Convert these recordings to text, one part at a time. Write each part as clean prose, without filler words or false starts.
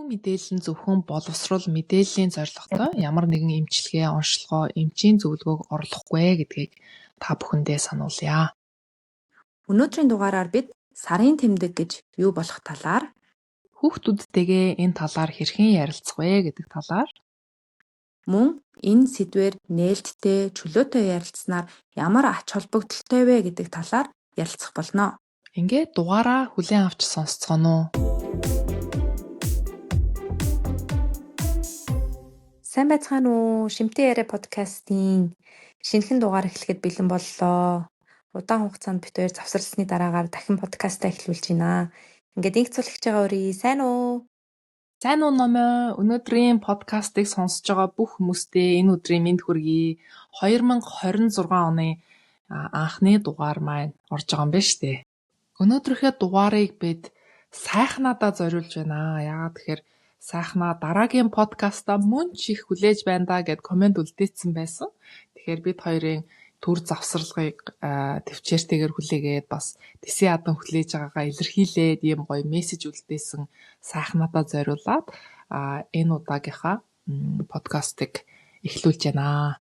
Энэхүү мэдээлэл нь зөвхөн боловсрол мэдээллийн зорилготой ямар нэгэн эмчилгээ, оношилгоо, эмчийн зөвлөгөөг орлохгүй гэдгийг та бүхэндээ сануулъя. Өнөөдрийн дугаараар бид сарын тэмдэг гэж юу болох талаар, Хүүхдүүдтэйгээ энэ талаар хэрхэн ярилцах вэ гэдэг талаар, мөн энэ сэдвээр нээлттэй, чөлөөтэй ярилцсанаар ямар ач холбогдолтой вэ гэдэг талаар ярилцах болно. Ингээд дугаараа хүлээн авч сонсцгооно уу. Сайн байцгаана уу? Шимтэн яриа подкастын шинэхэн дугаар эхлэхэд бэлэн боллоо. Удаан хугацаанд бид хоёр завсарласны дараагаар дахин подкастаа эхлүүлж байна. Ингээд инх цулагч байгаа өрий. Сайн уу? Сайн уу номоо. Өнөөдрийн подкастыг сонсож байгаа бүх хүмүүстээ энэ өдрийн мэнд хүргэе. 2026 оны анхны дугаар маань орж байгаа юм байна шүү дээ. Өнөөдрийнхээ дугаарыг бид сайхнаадаа зориулж байна. Яагаад тэгэхээр сайхнаа дараагийн подкастаа мөн ч их хүлээж байна да гэд комент үлдээсэн байсан. Тэгэхээр бид хоёрын төр завсарлагыг төвчээртэйгээр хүлээгээд бас тэсээ адан хүлээж байгаагаа илэрхийлээд ийм гоё мессеж үлдээсэн сайхнаадаа зориулаад энэ удаагийнхаа подкастыг эхлүүлж байна.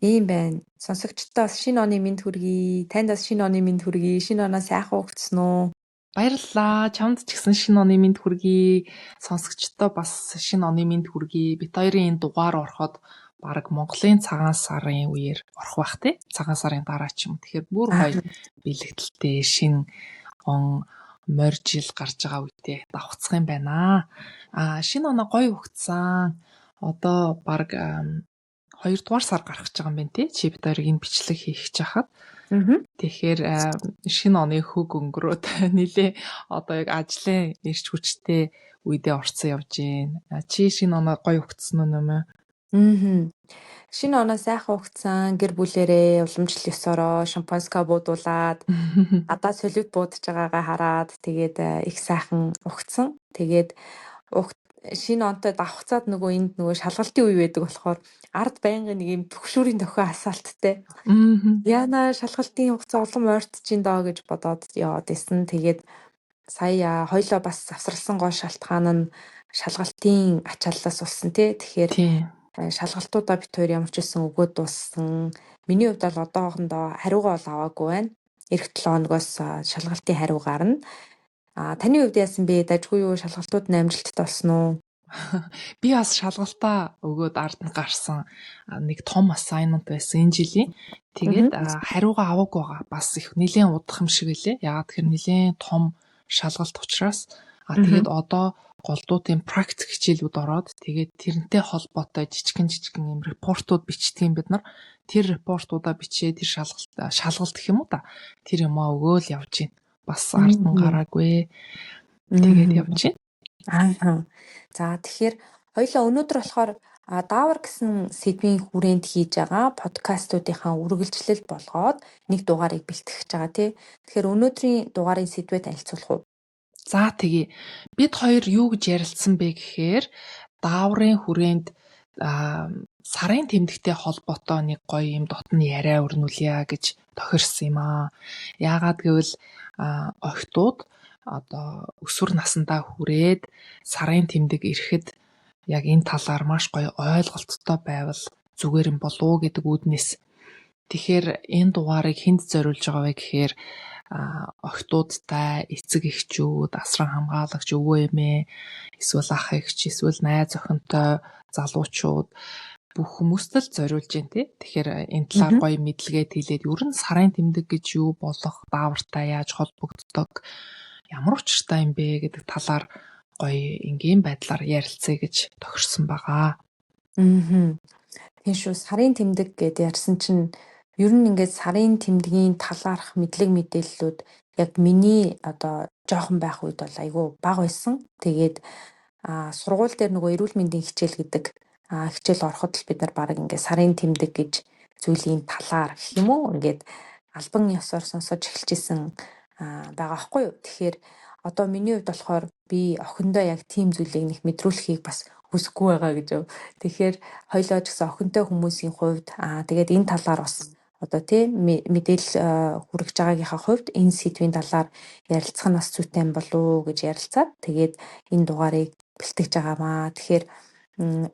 Ийм байна. Сонсогчдод бас шинэ оны мэнд хүргэе. Танд бас шинэ оны мэнд хүргэе. Шинэ оноо сайхан өгцсөн үү? Баярлалаа. Чамд ч гэсэн шинэ оны мэнд хүргэе. Сонсогчдод бас шинэ оны мэнд хүргэе. Бид хоёрын энэ дугаар ороход бараг Монголын цагаан сарын үеэр орох байх тий. Цагаан сарын дараа ч юм. Тэгэхээр бүр гоё бэлэгдэлтэй шинэ он морь жил гарч байгаа үедээ давхцах юм байна. Шинэ оноо гоё өгцсөн. Одоо бараг 2 дугаар сар гарах гэж байгаа юм байна тий. Чи бид хоёрыг энэ бичлэг хийх гэж хахад. Тэгэхээр шинэ оны хөг өнгөрөөд нилээ одоо яг ажлын эрч хүчтэй үедээ орцсон явж гин. Чи шинэ оноо гоё өгцсөн үү нөмөө? Шинэ оноо сайхан өгцөн, гэр бүлэрээ уламжлал ёсороо шампанска буудуулаад гадаа солиуд буудаж байгаагаа хараад тэгээд их сайхан өгцөн. Тэгээд шинэ онтой давхцаад нөгөө энд нөгөө шалгалтын үе байдаг болохоор ард байнгын нэг юм түгшүүрийн дохио асаалттай. Яна шалгалтын хугацаа улам ойртож ин доо гэж бодоод яваад исэн. Тэгээд сая хоёлоо бас завсарласан гол шалтгаан нь шалгалтын ачааллаас болсон тий. Тэгэхээр шалгалтуудаа бид хоёр ямар ч байсан өгөөд дууссан. Миний хувьд бол одоохондоо хариугаа бол аваагүй байна. Ирэх 7 хоногоос шалгалтын хариу гарна. Таны хувьд яасан бэ? Дажгүй юу? Шалгалтууд нь амжилттай болсон уу? Би бас шалгалтаа өгөөд ард нь гарсан нэг том assignment байсан энэ жилийн. Тэгээд хариугаа аваагүй байгаа. Бас их нэлээд удах юм шиг үлээ. Яагаад тэгэхээр нэлээд том шалгалт учраас тэгээд одоо голдуу тийм практик хичээлүүд ороод тэгээд тэрнтэй холбоотой жижигэн юм репортууд бичдэг юм бид нар. Тэр репортуудаа бичээ тэр шалгалт гэх юм уу та. Тэр юмаа өгөөл явж байна. Бас ард нь гараагүй. Тэгээд явж байна. За тэгэхээр хоёлаа өнөөдөр болохоор даавар гэсэн сэдвийн хүрээнд хийж байгаа подкастуудынхаа үргэлжлэл болгоод нэг дугаарыг бэлтгэж байгаа тий. Тэгэхээр өнөөдрийн дугаарын сэдвээ танилцуулах уу? За тэгье. Бид хоёр юу гэж ярилцсан бэ гэхээр дааврын хүрээнд сарын тэмдэгтэй холбоотой нэг гоё юм дотны яриа өрнүүлье гэж тохирсон юм аа. Яагаад гэвэл охтууд одоо өсвөр насндаа хүрээд сарын тэмдэг ирэхэд яг энэ талаар маш гоё ойлголттой байвал зүгээр юм болов уу гэдэг үүднээс. Тэгэхээр энэ дугаарыг хэнд зориулж байгаа вэ гэхээр охтуудтай эцэг эхчүүд, асран хамгаалагч өвөө эмээ, эсвэл ах эгч, эсвэл найз охинтой залуучууд бүх хүмүүст л зориулж байна тий. Тэгэхээр энэ талаар гоё мэдлэгээ тэлээд ер нь сарын тэмдэг гэж юу болох, даавартай яаж холбогддог, ямар учиртай юм бэ гэдэг талаар гоё энгийн байдлаар ярилцъя гэж тохирсон байгаа. Тийм шүү. Сарын тэмдэг гэд ярьсан чинь ер нь ингээд сарын тэмдгийн талаарх мэдлэг мэдээллүүд яг миний одоо жоохон байх үед бол айгүй бага байсан. Тэгээд сургууль дээр нөгөө эрүүл мэндийн хичээл гэдэг хичээл ороход л бид нар бараг ингээд сарын тэмдэг гэж зүйлийн талаар гэх юм уу ингээд албан ёсоор сонсож эхэлж исэн байгаа байхгүй юу. Тэгэхээр одоо миний хувьд болохоор би охиндоо яг тийм зүйлийг нэг мэдрүүлэхийг бас хүсэхгүй байгаа гэж. Тэгэхээр хоёлоо ч гэсэн охинтой хүмүүсийн хувьд тэгээд энэ талаар бас одоо тий мэдээлэл хүргэж байгаагийнхаа хувьд энэ сэдвийн талаар ярилцах нь бас зүйтэй юм болов уу гэж ярилцаад тэгээд энэ дугаарыг бэлтгэж байгаамаа. Тэгэхээр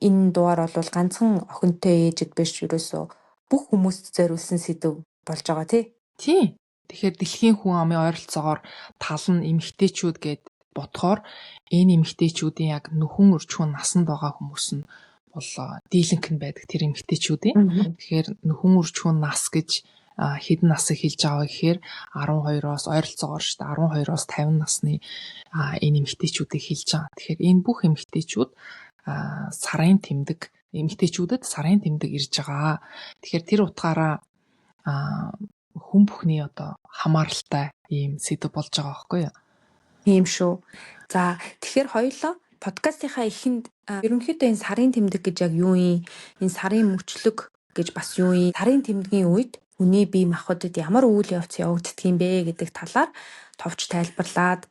энэ дугаар бол ганцхан охинтой ээжэд биш, ерөөсөө бүх хүмүүст зориулсан сэдэв болж байгаа, тий? Тийм. Тэгэхээр дэлхийн хүн амын ойролцоогоор тал нь эмэгтэйчүүд гээд бодохоор энэ эмэгтэйчүүдийн яг нөхөн өрчхүүн насанд байгаа хүмүүс нь бол дийлэнх нь байдаг тэр эмэгтэйчүүдийн. Тэгэхээр нөхөн өрчхүүн нас гэж хэдэн насыг хэлж байгаа вэ гэхээр 12-оос ойролцоогоор шүү дээ, 12-оос 50 насны энэ эмэгтэйчүүдийг хэлж байгаа. Тэгэхээр энэ бүх эмэгтэйчүүд сарын тэмдэг, эмэгтэйчүүдэд сарын тэмдэг ирж байгаа. Тэгэхээр тэр утгаараа хүн бүхний одоо хамааралтай ийм сэдэв болж байгаа байхгүй юу? Тийм шүү. За, тэгэхээр хоёулаа подкастынхаа эхэнд ерөнхийдөө энэ сарын тэмдэг гэж яг юу юм? Энэ сарын мөчлөг гэж бас юу юм? Сарын тэмдгийн үед хүний бие махбодод ямар үйл явц явагддаг юм бэ гэдэг талаар товч тайлбарлаад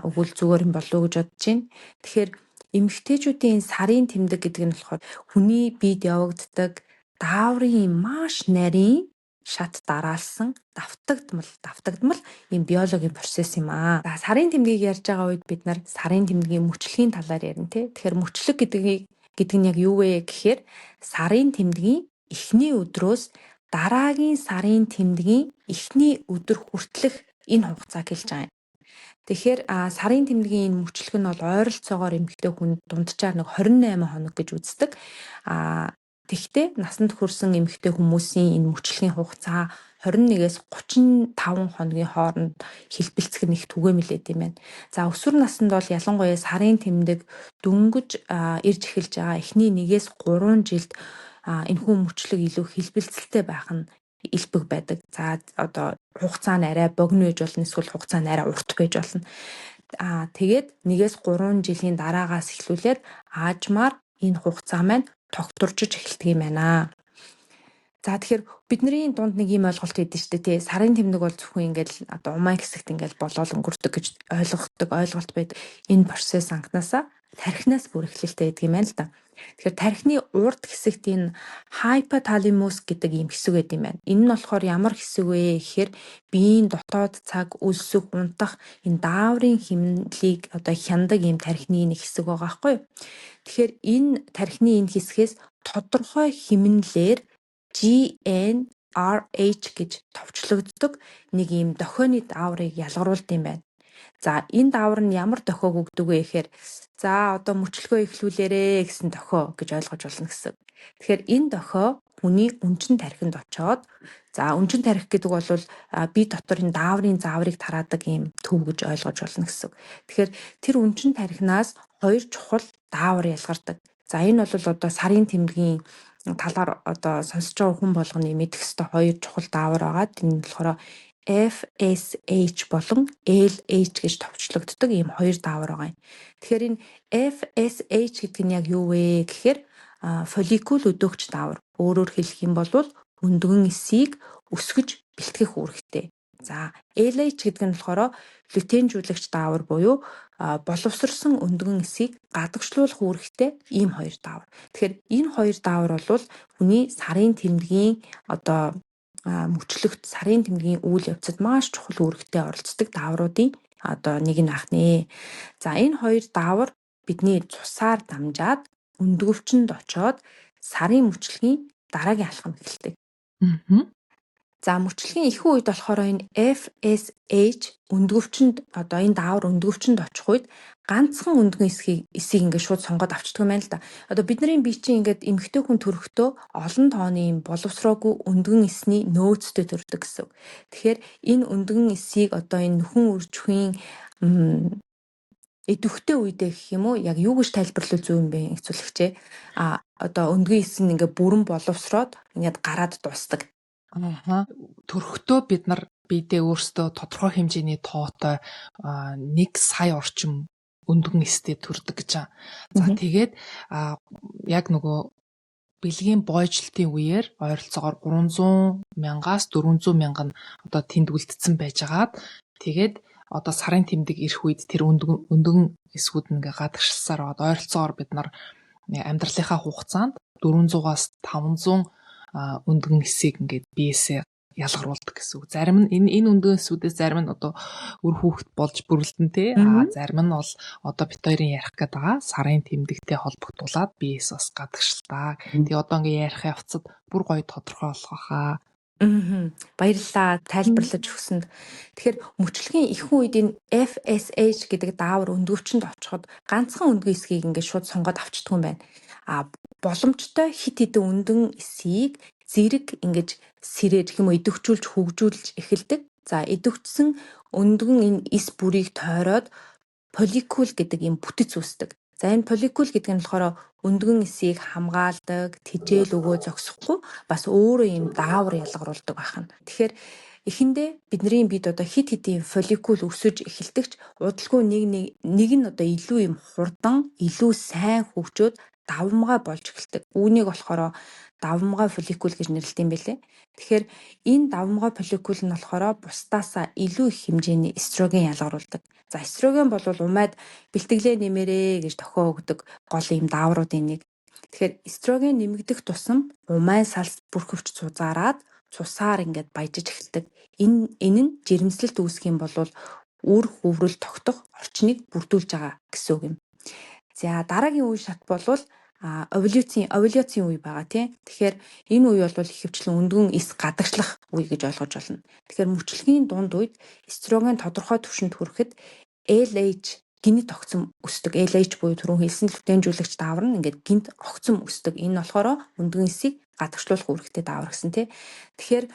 өгвөл зүгээр юм болов уу гэж бодож байна. Тэгэхээр эмэгтэйчүүдийн энэ сарын тэмдэг гэдэг нь болохоор хүний биед явагддаг дааврын маш нарийн шат дараалсан давтагдмал ийм биологийн процесс юм аа. За, сарын тэмдгийг ярьж байгаа үед бид нар сарын тэмдгийн мөчлөгийн талаар ярина, тий. Тэгэхээр мөчлөг гэдэг нь яг юу вэ гэхээр сарын тэмдгийн эхний өдрөөс дараагийн сарын тэмдгийн эхний өдөр хүртэлх энэ хугацааг хэлж байгаа юм. Тэгэхээр сарын тэмдгийн энэ мөчлөг нь бол ойролцоогоор эмэгтэй хүн дунджаар нэг 28 хоног гэж үздэг. Тэгэхдээ насанд хүрсэн эмэгтэй хүмүүсийн энэ мөчлөгийн хугацаа 21-ээс 35 хоногийн хооронд хэлбэлцэх нь их түгээмэл юм байна. За, өсвөр наснд бол ялангуяа сарын тэмдэг дөнгөж ирж эхэлж байгаа эхний 1-ээс 3 жилд энэхүү мөчлөг илүү хэлбэлцэлтэй байх нь элбэг байдаг. За, одоо хугацаа нь арай богино байж болно, эсвэл хугацаа нь арай урт байж болно. Тэгээд 1-ээс 3 жилийн дараагаас эхлүүлээд аажмаар энэ хугацаа маань тогтворжиж эхэлдэг юм байна. За, тэгэхээр бидний дунд нэг юм ойлголт өгдөн шүү дээ, тий. Сарын тэмдэг бол зөвхөн ингээл одоо умайн хэсэгт ингээл болоод өнгөрдөг гэж ойлгодог ойлголт байдаг. Энэ процесс анхнаасаа тархинаас бүр эхлэлтэй байдаг юм байна л да. Тэгэхээр тархины урд хэсэгт энэ hypothalamus гэдэг ийм хэсэг байдаг юм байна. Энэ нь болохоор ямар хэсэг вэ гэхээр биеийн дотоод цаг, өлсөх, унтах энэ дааврын хэмнэлийг одоо хяндаг ийм тархины нэг хэсэг байгаа байхгүй юу? Тэгэхээр энэ тархины энэ хэсгээс тодорхой хэмнэлээр GnRH гэж товчлогддог нэг ийм дохионы дааврыг ялгаруулдаг юм байна. За, энэ даавар нь ямар дохиог өгдөг вэ гэхээр за одоо мөчлөгөө эхлүүлээрэ гэсэн дохио гэж ойлгож болно гэсэн. Тэгэхээр энэ дохио хүний өнчин тархинд очоод, за өнчин тархи гэдэг бол бие дотор энэ дааврын зааврыг тараадаг ийм төв гэж ойлгож болно гэсэн. Тэгэхээр тэр өнчин тархинаас хоёр чухал даавар ялгардаг. За, энэ бол одоо сарын тэмдгийн талаар одоо сонсож байгаа хүн болгоны мэдэх ёстой хоёр чухал даавар байгаа. Энэ болохоор FSH болон LH гэж товчлогддог ийм хоёр даавар байгаа юм. Тэгэхээр энэ FSH гэдэг нь яг юу вэ гэхээр фолликул өдөөгч даавар. Өөрөөр хэлэх юм бол өндгөн эсийг өсгөж бэлтгэх үүрэгтэй. За, LH гэдэг нь болохоор лютенжүүлэгч даавар буюу боловсрсон өндгөн эсийг гадагшлуулах үүрэгтэй ийм хоёр даавар. Тэгэхээр энэ хоёр даавар бол хүний сарын тэмдгийн одоо мөчлөгт, сарын тэмдгийн үйл явцад маш чухал үүрэгтэй оролцдог даавруудын одоо нэг нь ах нэ. За, энэ хоёр даавар бидний цусаар дамжаад өндгөвчөнд очоод сарын мөчлөгийн дараагийн алхам эхэлдэг. За, мөчлөгийн ихэнх үед болохоор энэ FSH өндгөвчөнд, одоо энэ даавар өндгөвчөнд очих үед ганцхан өндгөн эсийг ингээд шууд сонгоод авчдаг юм байна л да. Одоо бидний бие чинь ингээд эмэгтэй хүн төрөхдөө олон тооны юм боловсроогүй өндгөн эсний нөөцтэй төрдөг гэсэн. Тэгэхээр энэ өндгөн эсийг одоо энэ нөхөн үржихийн идэвхтэй үедээ гэх юм уу, яг юу гэж тайлбарлавал зөв юм бэ, хэцүүлэгчээ? Одоо өндгөн эс нь ингээд бүрэн боловсроод ингээд гараад дуусдаг. Аа. Төрөхдөө бид нар биедээ өөрсдөө тодорхой хэмжээний тоотой 1 сая орчим өндгөн эстэй төрдөг гэж байгаа. За, тэгээд яг нөгөө бэлгийн бойжлтын үеэр ойролцоогоор 300 мянгаас 400 мянган одоо тэнд үлдсэн байжгаад, тэгээд одоо сарын тэмдэг ирэх үед тэр өндгөн эсгүүд нь ингээ гадагшилсаар байгаад ойролцоогоор бид нар амьдралынхаа хугацаанд 400-аас 500 өндгөн эсийг ингээд биесээ ялгаруулдаг гэсэн үг. Зарим нь энэ өндгөн эсүүдээс зарим нь одоо үр хүүхэд болж бүрэлдэн те. А зарим нь бол одоо бит хоёрын ярих гээд байгаа сарын тэмдэгтэй холбогдуулаад биес бас гадагшилтаа. Тэгээ одоо ингээ ярих явцад бүр гоё тодорхой болох байхаа. Баярлалаа тайлбарлаж өгсөнд. Тэгэхээр мөчлөгийн ихэнх үед энэ FSH гэдэг даавар өндгөвчөнд очиход ганцхан өндгөн эсгийг ингээд шууд сонгоод авчдгүй юм байна. А боломжтой хит хитэн өндгөн эсийг зэрэг ингэж сэрээж гэх юм уу идэвхжүүлж хөгжүүлж эхэлдэг. За, идэвхжсэн өндгөн энэ эс бүрийг тойроод фолликул гэдэг ийм бүтэц үүсдэг. За, энэ фолликул гэдэг нь болохоор өндгөн эсийг хамгаалдаг, тэжээл өгөө зогсохгүй бас өөрөө ийм даавар ялгаруулдаг байх нь. Тэгэхээр эхэндээ бидний бид одоо хит хитийн фолликул өсөж эхэлдэгч удалгүй нэг нэг нэг нь одоо илүү юм хурдан, илүү сайн хөгжөөд давамгай болж эхэлдэг. Үүнийг болохоор давамгай фолликул гэж нэрлэдэг юм билээ. Тэгэхээр энэ давамгай фолликул нь болохоор бусдаасаа илүү их хэмжээний эстроген ялгаруулдаг. За, эстроген бол умайд бэлтгэлээ нэмэрээ гэж дохио өгдөг гол ийм даавруудын нэг. Тэгэхээр эстроген нэмэгдэх тусам умайн салс бүрхөвч цузаарад цусаар ингээд баяжиж эхэлдэг. Энэ нь жирэмслэлт үүсэх юм бол үр хөврөл тогтох орчныг бүрдүүлж байгаа гэсэн үг юм. За, дараагийн үе шат болвол овуляцийн үе байгаа тий. Тэгэхээр энэ үе бол ихэвчлэн өндгөн эс гадагшлах үе гэж ойлгож байна. Тэгэхээр мөчлөгийн дунд үед эстроген тодорхой түвшинд хүрэхэд LH гинэт огцом өсдөг. LH буюу түрүүн хэлсэн лютейнжүүлэгч даавар нь ингээд гинт огцом өсдөг. Энэ болохоор өндгөн эсийг гадагшлуулах үүрэгтэй даавар гэсэн тий. Тэгэхээр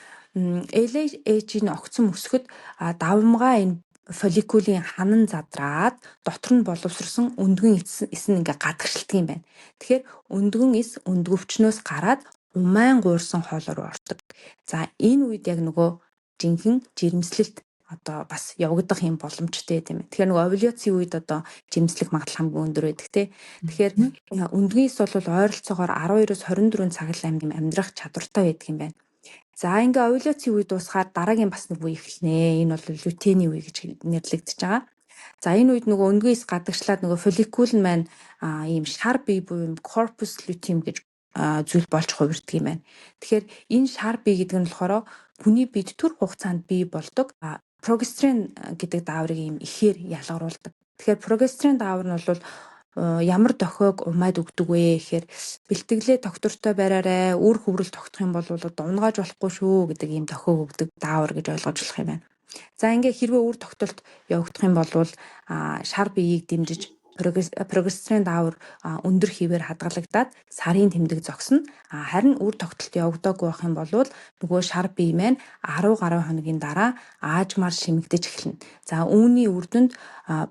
LH-ийн огцом өсөхөд давамгай энэ фолликулийн ханан задраад дотор нь боловсрсон өндгөн эс нь ингээ гадагшилдаг юм байна. Тэгэхээр өндгөн эс өндгөвчнөөс гараад умайн гуурсан хоолой руу ордог. За, энэ үед яг нөгөө жинхэнэ жирэмслэлт одоо бас явагдах юм боломжтой, тийм ээ. Тэгэхээр нөгөө овуляцийн үед одоо жирэмслэх магадлал хамгийн өндөр байдаг, тий. Тэгэхээр өндгөн эс бол ойролцоогоор 12-оос 24 цаг л амьдрах чадвартай байдаг юм байна. За, ингээ овуляцийн үе дуусахаар дараагийн бас нэг үе эхэлнэ. Энэ бол лютейний үе гэж нэрлэгдэж байгаа. За, энэ үед нөгөө өндгөн эс гадагшлаад нөгөө фолликул нь маань ийм шар бие буюу corpus luteum гэж зүйл болж хувирдаг юм байна. Тэгэхээр энэ шар бие гэдэг нь болохоор хүний биед түр хугацаанд бий болдог прогестерон гэдэг дааврыг ийм ихээр ялгаруулдаг. Тэгэхээр прогестерон даавар нь бол ямар дохиог умайд өгдөг вэ гэхээр бэлтгэлээ тогтвортой бариарай, үр хөврөл тогтох юм бол одоо унагааж болохгүй шүү гэдэг ийм дохиог өгдөг даавар гэж ойлгож болох юм байна. За, ингээ хэрвээ үр тогтолт явагдах юм бол шар биеийг дэмжиж прогестерон даавар өндөр хэвээр хадгалагдаад сарын тэмдэг зогсно. Харин үр тогтолт явагдаагүй байх юм бол нөгөө шар бие маань 10 гаруй хоногийн дараа аажмаар шимэгдэж эхэлнэ. За, үүний үр дүнд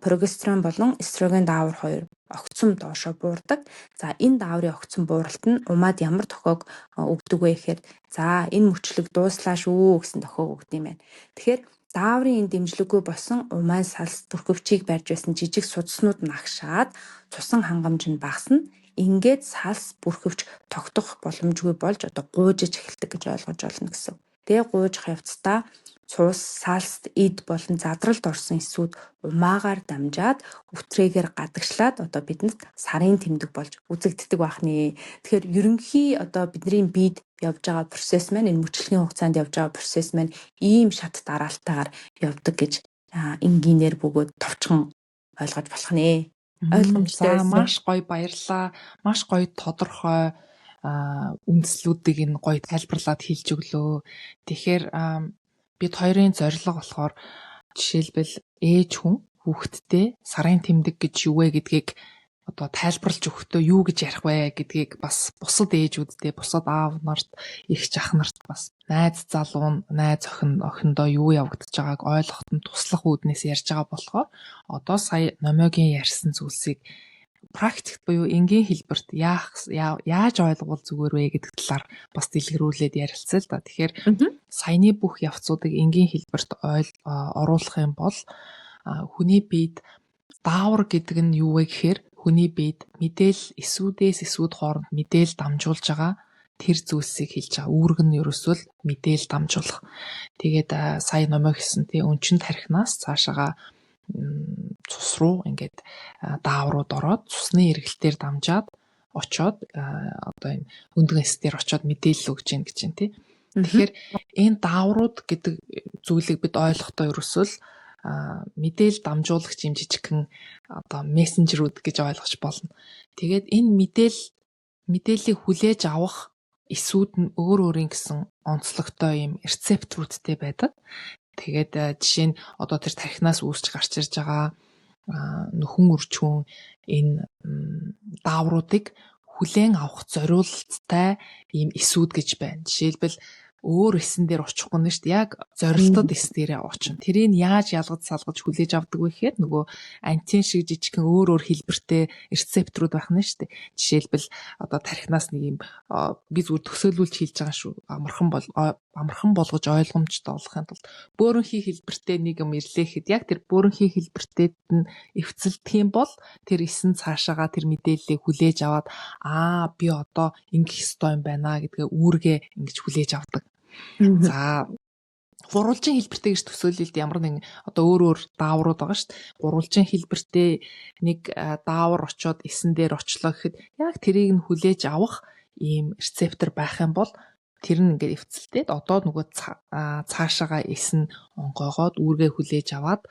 прогестерон болон эстроген даавар хоёр огцом доошо буурдаг. За, энэ дааврын огцом бууралт нь умайд ямар дохиог өгдөг вэ гэхээр за, энэ мөчлөг дууслаа шүү гэсэн дохиог өгдөг юм байна. Тэгэхээр дааврын энэ дэмжлэггүй болсон умайн салс төрхөвчийг барьж байсан жижиг судснууд нь агшаад цусан хангамж нь багасна. Ингээд салс бүрхөвч тогтох боломжгүй болж одоо гуйжиж эхэлдэг гэж ойлгож байна гэсэн. Тэгээ гуйжих явцдаа цус, салст, эд болон задралд орсон эсүүд умаагаар дамжаад үтрээгээр гадагшлаад одоо бидэнд сарын тэмдэг болж үзэгддэг байх нэ. Тэгэхээр ерөнхий одоо бидний биед явж байгаа процесс маань, энэ мөчлөгийн хугацаанд явж байгаа процесс маань ийм шат дараалтайгаар явдаг гэж энгийнээр бөгөөд товчхон ойлгож болох нэ. Ойлгомжтой. Маш гоё, баярлалаа. Маш гоё тодорхой үндслүүдийг энэ гоё тайлбарлаад хэлж өглөө. Тэгэхээр бид хоёрын зорилго болохоор жишээлбэл ээж хүн хүүхэдтэй сарын тэмдэг гэж юу вэ гэдгийг одоо тайлбарлаж өгөхдөө юу гэж ярих вэ гэдгийг бас бусад ээжүүддээ, бусад аав нарт, эгч ах нарт, бас найз залуу, найз охин охиндоо юу явагдаж байгааг ойлгоход нь туслах үүднээс ярьж байгаа болохоор одоо сая Номиогийн ярьсан зүйлсийг практикт буюу энгийн хэлбэрт яаж ойлговол зүгээр вэ гэдэг талаар бас дэлгэрүүлээд ярилцъя л да. Тэгэхээр саяны бүх явцуудыг энгийн хэлбэрт оруулах юм бол хүний биед даавар гэдэг нь юу вэ гэхээр хүний биед мэдээлэл эсүүдээс эсүүд хооронд мэдээлэл дамжуулж байгаа тэр зүйлсийг хэлж байгаа. Үүрэг нь ерөөсөө л мэдээлэл дамжуулах. Тэгээд сая Номио хэлсэн тий өнчин тархинаас цаашаага цус руу ингээд дааврууд ороод цусны эргэлтээр дамжаад очоод одоо энэ өндгөн эс дээр очоод мэдээлэл өгч гин гэж байна тий. Тэгэхээр энэ дааврууд гэдэг зүйлийг бид ойлгохдоо ерөөсөө л мэдээлэл дамжуулагч юм жижигхэн одоо мессенжерүүд гэж ойлгож болно. Тэгээд энэ мэдээллийг хүлээж авах эсүүд нь өөр өөрийн гэсэн онцлогтой юм рецепторуудтай байдаг. Тэгээд жишээ нь одоо тэр тархинаас үүсч гарч ирж байгаа нөхөн үржихүүн энэ даавруудыг хүлээн авах зориулттай ийм эсүүд гэж байна. Жишээлбэл, өөр эсэн дээр очихгүй нь шүү дээ. Яг зорилтод эс дээрээ очино. Тэрийг яаж ялгаж салгаж хүлээж авдаг вэ гэхээр нөгөө антен шиг жижигхэн өөр өөр хэлбэртэй рецепторууд байх нь шүү дээ. Жишээлбэл, одоо тархинаас нэг юм, би зүгээр төсөөлүүлж хэлж байгаа шүү. Амархан болгож ойлгомжтой болохын тулд бөөрөнхий хэлбэртэй нэг юм ирлээ гэхэд яг тэр бөөрөнхий хэлбэртэд нь эвцэлдэх юм бол тэр эсэн цаашаага тэр мэдээллийг хүлээж аваад, аа, би одоо ингэх ёстой юм байна гэдгээ үүргээ ингэж хүлээж авдаг. За, гурвалжин хэлбэртэй гэж төсөөлөл, ямар нэгэн одоо өөр өөр дааврууд байгаа шүү дээ. Гурвалжин хэлбэртэй нэг даавар очоод эсэн дээр очлоо гэхэд яг тэрийг нь хүлээж авах ийм рецептор байх юм бол тэр нь ингээд эвцэлдээд одоо нөгөө цаашаага эс нь онгойгоод үүргээ хүлээж аваад,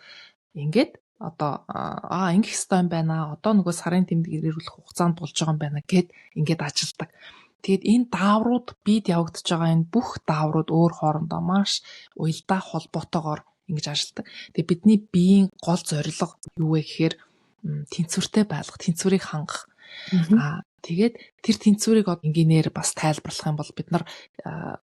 ингээд одоо аа, ингэх ёстой юм байна. Одоо нөгөө сарын тэмдэг ирүүлэх хугацаанд болж байгаа юм байна гэд ингээд ажилдаг. Тэгээд энэ дааврууд, бид явагдаж байгаа энэ бүх дааврууд өөр хоорондоо маш уялдаа холбоотойгоор ингэж ажилдаг. Тэгээд бидний биеийн гол зорилго юу вэ гэхээр тэнцвэртэй байлгах, тэнцвэрийг хангах. Аа, тэгээд тэр тэнцвэрийг энгийнээр бас тайлбарлах юм бол бид нар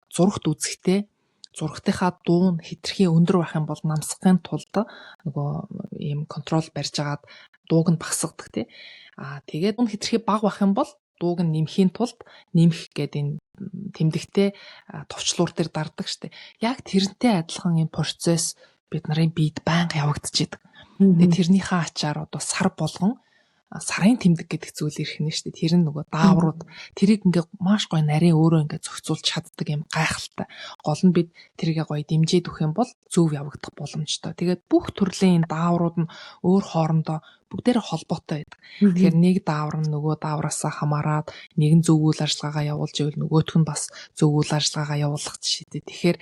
зурагт үзэхдээ зурагтынхаа дуу нь хэтэрхий өндөр байх юм бол намсгахын тулд нөгөө ийм control барьж агаад дууг нь багасгадаг, тий. Аа, тэгээд нь хэтэрхий бага байх юм бол дууг нь нэмэхийн тулд нэмэх гэдэг энэ тэмдэгтээ товчлуур дээр дардаг штэ. Яг тэрнтэй адилхан энэ процесс бид нарын биед байнга явагдчихэдэг. Тэгээд тэрнийхээ ачаар одоо сар болгон сарын тэмдэг гэдэг зүйл ирэх нь шүү дээ. Тэр нь нөгөө дааврууд тэрийг ингээ маш гоё нарийн өөрөө ингээ зохицуулж чаддаг юм гайхалтай. Гол нь бид тэрийгэ гоё дэмжиж өгөх юм бол зөв явагдах боломжтой. Тэгээд бүх төрлийн энэ дааврууд нь өөр хоорондоо бүгдээрээ холбоотой байдаг. Тэгэхээр нэг даавар нь нөгөө даавраасаа хамаарат нэг нь зөв үйл ажиллагаагаа явуулж ивэл нөгөөх нь бас зөв үйл ажиллагаагаа явуулах жишээтэй. Тэгэхээр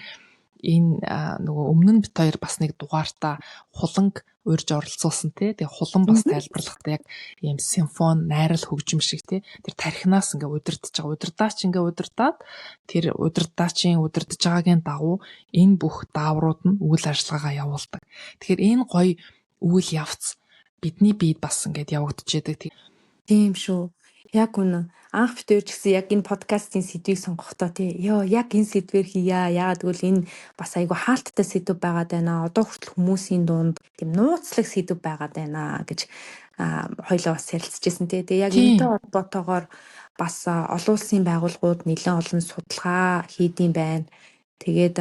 энэ нөгөө өмнө нь бид хоёр бас нэг дугаартаа хуланг урьж оролцуулсан, тий. Тэгээ хулан бас тайлбарлахдаа яг ийм симфони найрал хөгжим шиг, тий. Тэр тархинаас ингээ удирдах байгаа. Удирдаач ингээ удирдаад, тэр удирдаачийн удирдах байгаагийн дагуу энэ бүх дааврууд нь үйл ажиллагаагаа явуулдаг. Тэгэхээр энэ гоё үйл явц бидний биед бас ингээд явагдчихэдэг. Тийм шүү. Яг үнэн. Анх бид хоёр ч гэсэн яг энэ подкастын сэдвийг сонгохдоо, тий, ёо, яг энэ сэдвээр хийя. Яагаад гэвэл энэ бас айгүй хаалттай сэдв байгаад байна. Одоо хүртэл хүмүүсийн дунд тийм нууцлаг сэдв байгаад байна гэж хоёлоо бас ярилцчихсэн, тий. Тэгээ яг энэтэй холбоотойгоор бас олон улсын байгууллагууд нэлээд олон судалгаа хийдэм байна. Тэгээд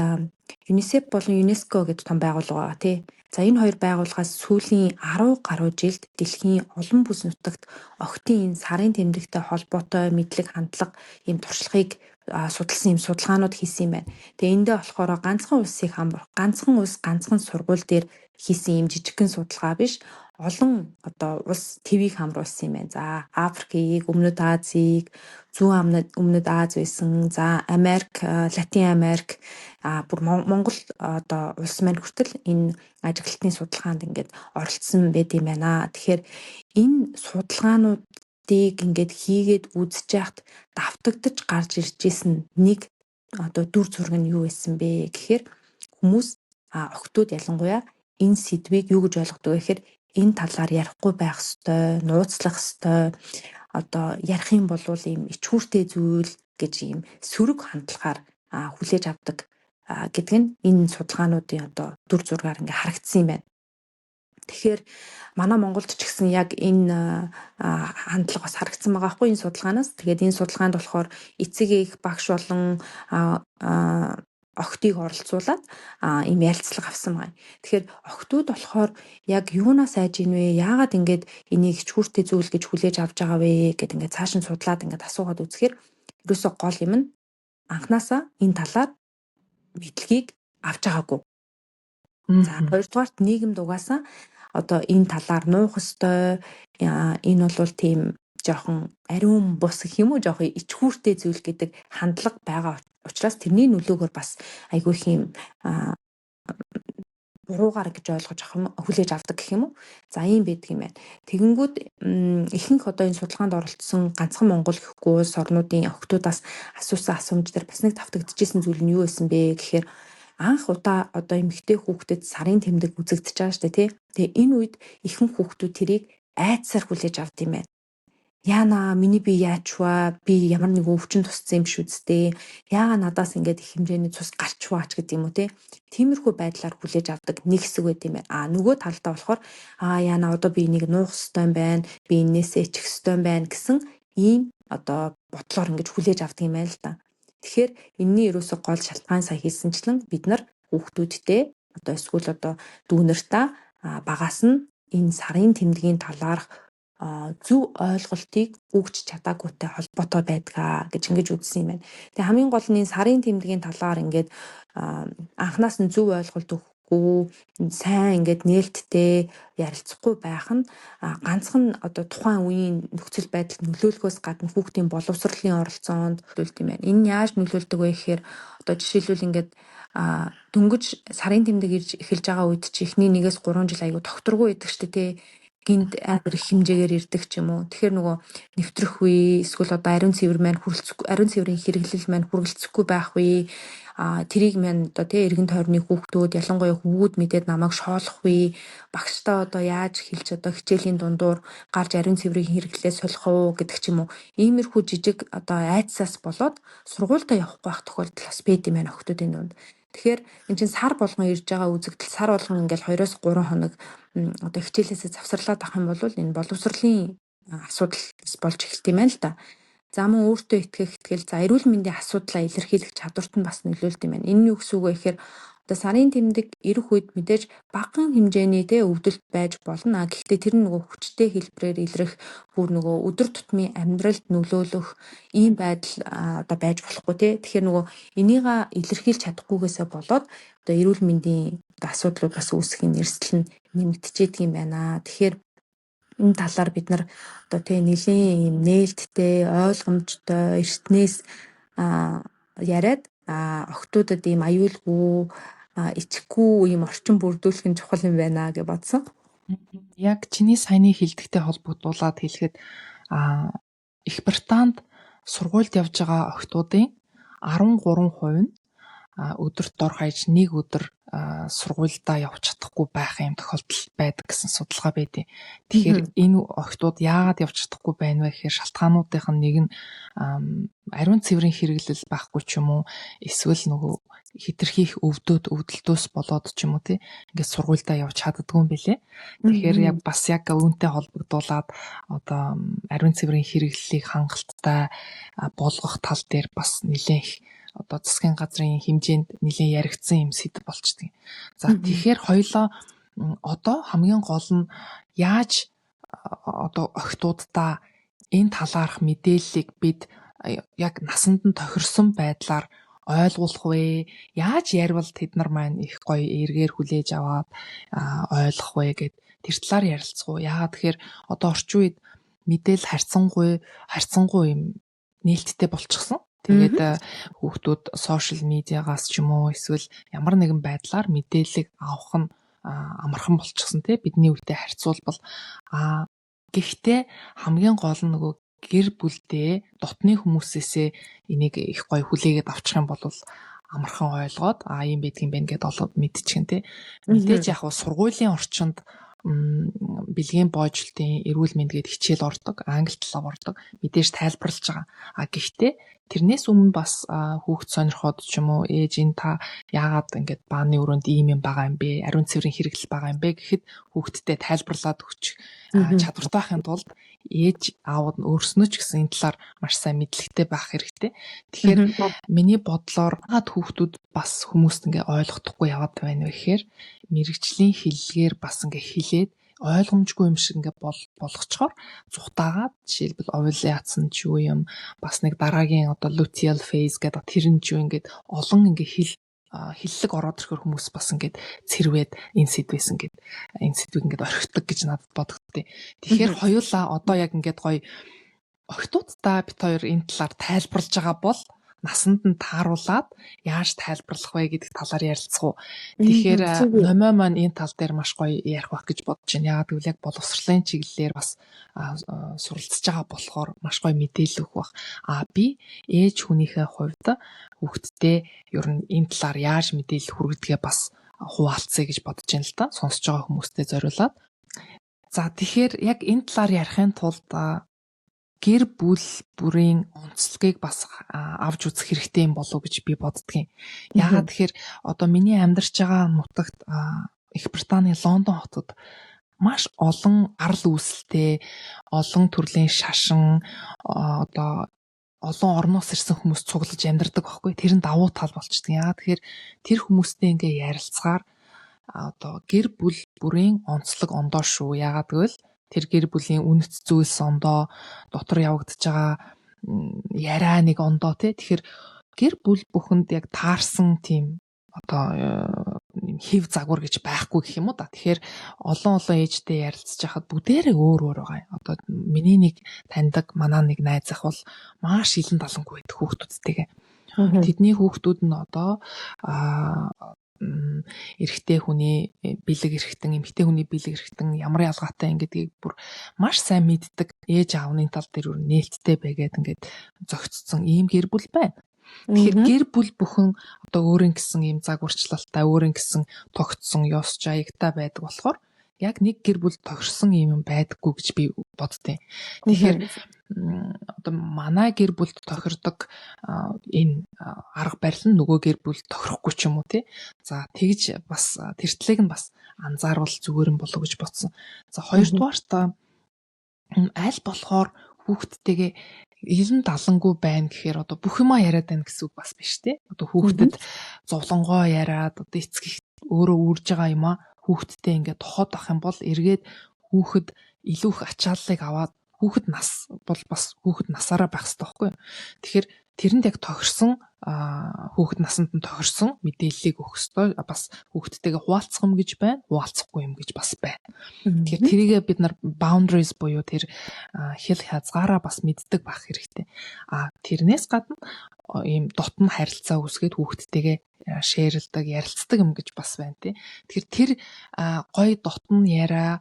UNICEF болон UNESCO гэдэг том байгууллага байгаа, тий. За, энэ хоёр байгууллагаас сүүлийн 10 гаруй жилд дэлхийн олон бүс нутагт охидын энэ сарын тэмдэгтэй холбоотой мэдлэг, хандлага, ийм туршлагыг судалсан ийм судалгаанууд хийсэн юм байна. Тэгээ эндээ болохоор ганцхан улсыг ганцхан улс, ганцхан сургууль дээр хийсэн ийм жижигхэн судалгаа биш, олон одоо улс твийг хамруулсан юм байна. За, Африкийг, Өмнөд Азийг, Зүүн Өмнөд Ази байсан. За, Америк, Латин Америк, бүр Монгол одоо улс маань хүртэл энэ ажиглалтын судалгаанд ингээд оролцсон байд юм байна. Тэгэхээр энэ судалгаануудыг ингээд хийгээд үзэж яхад давтагдаж гарч ирж исэн нэг одоо дүр зураг нь юу байсан бэ гэхээр хүмүүс, охидууд ялангуяа энэ сэдвийг юу гэж ойлгодог вэ гэхээр энэ талаар ярихгүй байх ёстой, нууцлах ёстой, одоо ярих юм бол ийм ичхүүртэй зүйл гэж ийм сөрөг хандлагаар хүлээж авдаг гэдэг нь энэ судалгаануудын одоо дүр зургаар ингээ харагдсан юм байна. Тэгэхээр манай Монголд ч гэсэн яг энэ хандлага бас харагдсан байгаа байхгүй энэ судалгаанаас. Тэгээд энэ судалгаанд болохоор эцэг эх, багш болон охидыг оролцуулаад ийм ярилцлага авсан байна. Тэгэхээр охидууд болохоор яг юунаас айж ийн вэ? Яагаад ингэж энийг ичхүүртэй зүйл гэж хүлээж авч байгаа вэ гэд ингээд цааш нь судлаад ингээд асуугаад үзэхээр ерөөсөө гол юм нь анханасаа энэ талаар мэдлэгийг авч байгаагүй. За, хоёрдугаарт нийгэмд угаасаа одоо энэ талаар нуух ёстой, энэ бол тийм жоохон ариун бус гэх юм уу, жоохон ичхүүртэй зүйл гэдэг хандлага байгаа учраас тэрний нөлөөгөөр бас айгүй их юм буруугаар гэж ойлгож авах юм, хүлээж авдаг гэх юм уу. За, ийм байдаг юм байна. Тэгэнгүүт ихэнх одоо энэ судалгаанд оролцсон ганцхан Монгол гэхгүй улс орнуудын охидуудаас асуусан асуумж дээр бас нэг давтагдчихсэн зүйл нь юу байсан бэ гэхээр анх удаа одоо эмэгтэй хүүхдэд сарын тэмдэг үзэгдэж байгаа шүү дээ, тий. Тэгээ энэ үед ихэнх хүүхдүүд тэрийг айдсаар хүлээж авд юм байна. Яана, миний би яач вэ? Би ямар нэгэн өвчин туссан юм шүү дээ. Яага надаас ингээд их хэмжээний цус гарч ваач гэдэг юм уу, те. Тиймэрхүү байдлаар хүлээж авдаг нэг хэсэг байт юм байна. А нөгөө талдаа болохоор яана, одоо би энийг нуух ёстой юм байна. Би энээсээ ичих ёстой юм байна гэсэн ийм одоо бодлоор ингэж хүлээж авдаг юм байна л да. Тэгэхээр энэний ерөөсөө гол шалтгаан сая хэлсэнчлэн бид нар хүүхдүүдтэй одоо эсвэл одоо дүүнэртаа багаас нь энэ сарын тэмдгийн талаарх зөв ойлголтыг өгч чадаагүйтэй холбоотой байдгаа гэж ингэж үзсэн юм байна. Тэгээ хамгийн гол нь энэ сарын тэмдгийн талаар ингээд анханаас нь зөв ойлголт өгөхгүй, сайн ингээд нээлттэй ярилцахгүй байх нь ганцхан одоо тухайн үеийн нөхцөл байдалд нөлөөлөхөөс гадна хүүхдийн боловсролын оролцоонд нөлөөлдөг юм байна. Энэ нь яаж нөлөөлдөг вэ гэхээр одоо жишээлбэл ингээд дөнгөж сарын тэмдэг ирж эхэлж байгаа үед чи эхний 1-ээс 3 жил айгүй тогтворгүй байдаг шүү дээ, тий, гинт амар их хэмжээгээр ирдэг ч юм уу. Тэгэхээр нөгөө нэвтрэх үе эсвэл одоо ариун цэвэр маань хүрэлцэхгүй, ариун цэврийн хэрэглэл маань хүрэлцэхгүй байх үе, тэрийг маань одоо тий эргэн тойрны хүүхдүүд, ялангуяа хөвгүүд мэдээд намайг шоолох үе, багштай одоо яаж хэлж одоо хичээлийн дундуур гарч ариун цэврийн хэрэглээ солих уу гэдэг ч юм уу. Иймэрхүү жижиг одоо айдсаас болоод сургуультай явахгүй байх тохиолдол бас байд юм байна охидуудын дунд. Тэгэхээр эн чинь сар болгон ирж байгаа үзэгдэл, сар болгон ингээл 2-3 хоног одоо хичээлээсээ завсарлаад авах юм бол энэ боловсролын асуудал бас болж эхэлт юм байна л да. За, мөн өөртөө итгэх итгэл, за, эрүүл мэндийн асуудлаа илэрхийлэх чадварт нь бас нөлөөлдөг юм байна. Энэ нь юу гэсэн үг вэ гэхээр одоо сарын тэмдэг ирэх үед мэдээж багахан хэмжээний те өвдөлт байж болно. А гэхдээ тэр нь нөгөө хүчтэй хэлбэрээр илрэх, бүр нөгөө өдөр тутмын амьдралд нөлөөлөх ийм байдал одоо байж болохгүй те. Тэгэхээр нөгөө энийгээ илэрхийлж чадахгүйгээсээ болоод одоо эрүүл мэндийн одоо асуудлууд бас үүсэх нь эрсдэл нь нэмэгдчихэд юм байна. Тэгэхээр энэ талаар бид нар одоо тий нэлийн ийм нээлттэй, ойлгомжтой, эртнээс яриад охидуудад ийм аюулгүй, ичихгүй ийм орчин бүрдүүлэх нь чухал юм байна гэж бодсон. Яг чиний саяны хэлдэгтэй холбогдуулаад хэлэхэд Их Британд сургуульд явж байгаа охидуудын 13% нь өдөрт дор хаяж нэг өдөр сургуульдаа явж чадахгүй байх юм тохиолдол байдаг гэсэн судалгаа байдیں۔ Тэгэхээр энэ охидууд яагаад явж чадахгүй байна вэ гэхээр шалтгаануудынх нь нэг нь ариун цэврийн хэрэглэл байхгүй ч юм уу, эсвэл нөгөө хэтэрхий их өвдөөд өвдөлтөөс болоод ч юм уу, тий, ингээд сургуульдаа явж чаддгүй юм билээ. Тэгэхээр яг бас яг үүнтэй холбогдуулаад одоо ариун цэврийн хэрэглэлийг хангалттай болгох тал дээр бас нэлээд их одоо засгийн газрын хэмжээнд нэлээд яригдсан юм сэдэв болчдөг. За, тэгэхээр хоёулаа одоо хамгийн гол нь яаж одоо охидуудаа энэ талаарх мэдээллийг бид яг насанд нь тохирсон байдлаар ойлгуулах вэ? Яаж ярьвал тэд нар маань их гоё эргээр хүлээж аваад ойлгох вэ гэд тэр талаар ярилцах уу? Яагаад тэгэхээр одоо орчин үед мэдээлэл харьцангуй юм нээлттэй болчихсон. Тэгээд хүүхдүүд social media-гаас ч юм уу, эсвэл ямар нэгэн байдлаар мэдээллийг авах нь амархан болчихсон, тий, бидний үетэй харьцуулбал. Гэхдээ хамгийн гол нь нөгөө гэр бүлдээ, дотны хүмүүсээсээ энийг их гоё хүлээгээд авчих юм бол амархан ойлгоод ийм байдгийн байна гэдээ олоод мэдчихэн, тий. Мэдээж яг сургуулийн орчинд бэлгийн боожлтын эрүүл мэнд гээд хичээл ордог, англи талаар ордог. Мэдээж тайлбарлаж байгаа. А гэхдээ тэрнээс өмнө бас хүүхд сонирхоод ч юм уу, ээж, энэ та яагаад ингээд бааны өрөөнд ийм юм байгаа юм бэ? Ариун цэврийн хэрэглэл байгаа юм бэ гэхэд хүүхдтэй тайлбарлаад өгч чадвартай байхын тулд ээж аауд нь өөрснөө ч гэсэн энэ талаар маш сайн мэдлэгтэй байх хэрэгтэй. Тэгэхээр миний бодлоор яагаад хүүхдүүд бас хүмүүст ингээ ойлгохдохгүй яваад байна вэ гэхээр мэргэжлийн хэллэгээр бас ингээ хэлээд ойлгомжгүй юм шиг ингээ болгочхоор зугтаагаад, жишээлбэл, овуляци нь ч юу юм, бас нэг дараагийн одоо luteal phase гэдэг тэр нь ч юу, ингээд олон ингээ хэллэг ороод ирэхээр хүмүүс бас ингээд цэрвээд энэ сэдвээс ингээд энэ сэдвийг ингээд орхидог гэж надад бодогдтыг. Тэгэхээр хоёулаа одоо яг ингээд гоё Охидуудаа бид хоёр энэ талаар тайлбарлаж байгаа бол насанд нь тааруулаад яаж тайлбарлах вэ гэдэг талаар ярилцах уу. Тэгэхээр Номой маань энэ тал дээр маш гоё ярих байх гэж бодож байна. Яагаад гэвэл яг боловсролын чиглэлээр бас суралцж байгаа болохоор маш гоё мэдээлэл өгөх байх. А би ээж хүнийхээ хувьд хүүхэдтэй ер нь энэ талаар яаж мэдээлэл хүргэдгээ бас хуваалцъя гэж бодож байна л да. Сонсож байгаа хүмүүстээ зориулаад. За, тэгэхээр яг энэ талаар ярихын тулд гэр бүл бүрийн онцлогийг бас авч үзэх хэрэгтэй юм болов уу гэж би боддгийн. Яагаад тэгэхээр одоо миний амьдарч байгаа нутагт, Их Британий Лондон хотод маш олон арал үүсэлтэй, олон төрлийн шашин, одоо олон орноос ирсэн хүмүүс цуглаж амьдардаг байхгүй. Тэр нь давуу тал болчдөг. Яагаад тэгэхээр тэр хүмүүстэй ингээ ярилцгаар одоо гэр бүл бүрийн онцлог ондоо шүү. Яагаад гэвэл тэр гэр бүлийн үнэт зүйлс ондоо, дотор явагдаж байгаа яриа нэг ондоо, тий. Тэгэхээр гэр бүл бүхэнд яг таарсан тийм одоо хэв загвар гэж байхгүй гэх юм уу да. Тэгэхээр олон олон ээжтэй ярилцж байхад бүгдээрээ өөр өөр байгаа юм. Одоо миний нэг таньдаг, манай нэг найз ах бол маш илэн далангүй байдаг хүүхдүүдтэйгээ. Тэдний хүүхдүүд нь одоо эрэгтэй хүний бэлэг эрхтэн, эмэгтэй хүний бэлэг эрхтэн ямар ялгаатай юм гэдгийг бүр маш сайн мэддэг. Ээж аавны тал дээр өөр нээлттэй байгаад ингээд зохицсон ийм гэр бүл байна. Тэгэхээр гэр бүл бүхэн одоо өөрийн гэсэн ийм загварчлалтай, өөрийн гэсэн тогтсон ёс жаягтай байдаг болохоор яг нэг гэр бүл тохирсон юм байдаггүй гэж би боддیں۔ Тэгэхээр одоо манай гэр бүлд тохирдог энэ арга барил нь нөгөө гэр бүлд тохирохгүй ч юм уу, тий. За, тэгж бас тэр талыг нь бас анзаарвал зүгээр юм болов уу гэж бодсон. За, хоёрдугаарт аль болохоор хүүхдтэйгээ илэн далангүй байна гэхээр одоо бүх юмаа яриад байна гэсэн үг бас биш, тий. Одоо хүүхдэд зовлонгоо яриад, одоо эцэг их өөрөө үүрж байгаа юмаа хүүхэдтэй ингээд тохоод авах юм бол эргээд хүүхэд илүү их ачааллыг аваад, хүүхэд нас бол бас хүүхэд насаараа байх хэрэгтэй байхгүй юу. Тэгэхээр тэрэнд яг тохирсон, хүүхэд насанд нь тохирсон мэдээллийг өгөх ёстой. Бас хүүхэдтэйгээ хуваалцах юм гэж байна, хуваалцахгүй юм гэж бас байна. Тэгэхээр тэрийгээ бид нар boundaries буюу тэр хил хязгаараа бас мэддэг байх хэрэгтэй. А тэрнээс гадна ийм дотно харилцаа үүсгээд хүүхэдтэйгээ share лдэг, ярилцдаг юм гэж бас байна, тий. Тэгэхээр тэр гоё дотно яриа,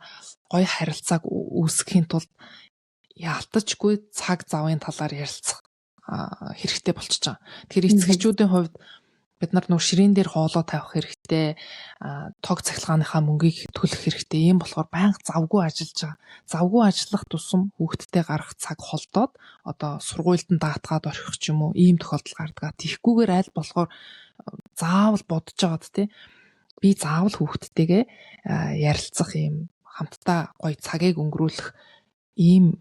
гоё харилцааг үүсгэхийн тулд яалтчгүй цаг завын талаар ярилцах хэрэгтэй болчихж байгаа. Тэгэхээр эцэг эхчүүдийн хувьд бид нар нөх ширээн дээр хоолоо тавих хэрэгтэй, тог цахилгааныхаа мөнгийг төлөх хэрэгтэй. Ийм болохоор байнга завгүй ажиллаж байгаа. Завгүй ажиллах тусам хүүхэдтэй гарах цаг холдоод, одоо сургуульд нь даатгаад орхих ч юм уу, ийм тохиолдол гардаг. Тийхгүйгээр аль болохоор заавал бодож байгаад, тий, би заавал хүүхэдтэйгээ ярилцах юм, хамтдаа гоё цагийг өнгөрүүлэх ийм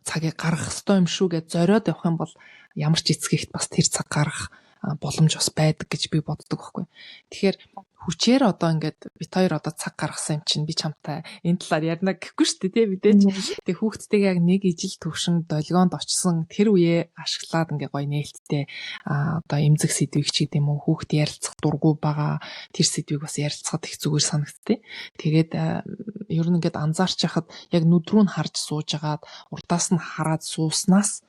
цагийг гаргах ёстой юм шүү гэж зориод явах юм бол ямар ч эцэг эхэд бас тэр цаг гаргах боломж бас байдаг гэж би боддог байхгүй. Тэгэхээр хүчээр одоо ингээд бид хоёр одоо цаг гаргасан юм чинь би чамтай энэ талаар ярина гэхгүй шүү дээ, тий, мэдээж. Тэгээ хүүхдтэйгээ яг нэг ижил төвшин долгионд очсон тэр үеэ ашиглаад ингээ гоё нээлттэй одоо эмзэг сэдвийг ч гэдэм үү, хүүхд ярилцах дургүй байгаа тэр сэдвийг бас ярилцахад их зүгээр санагдтыг. Тэгээд ер нь ингээд анзаарч яхад яг нүд рүү нь харж сууж агаад, урдаас нь хараад сууснаас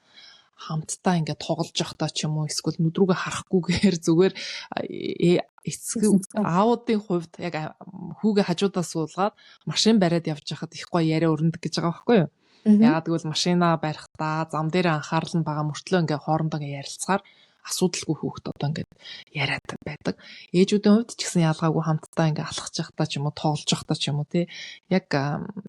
хамтдаа ингээд тоглож явахдаа ч юм уу, эсвэл нүд рүүгээ харахгүйгээр зүгээр эцэг аавуудын хувьд яг хүүгээ хажуудаа суулгаад машин бариад явж байхад их гоё яриа өрнөдөг гэж байгаа байхгүй юу? Яагаад гэвэл машина барихтаа зам дээр анхаарал нь байгаа мөртлөө ингээ хоорондоо ингээ ярилцахаар асуудалгүй хүүхэд одоо ингээд яриад байдаг. Ээжүүдийн хувьд ч гэсэн ялгаагүй хамтдаа ингээ алхаж явахдаа ч юм уу, тоглож явахдаа ч юм уу, тий, яг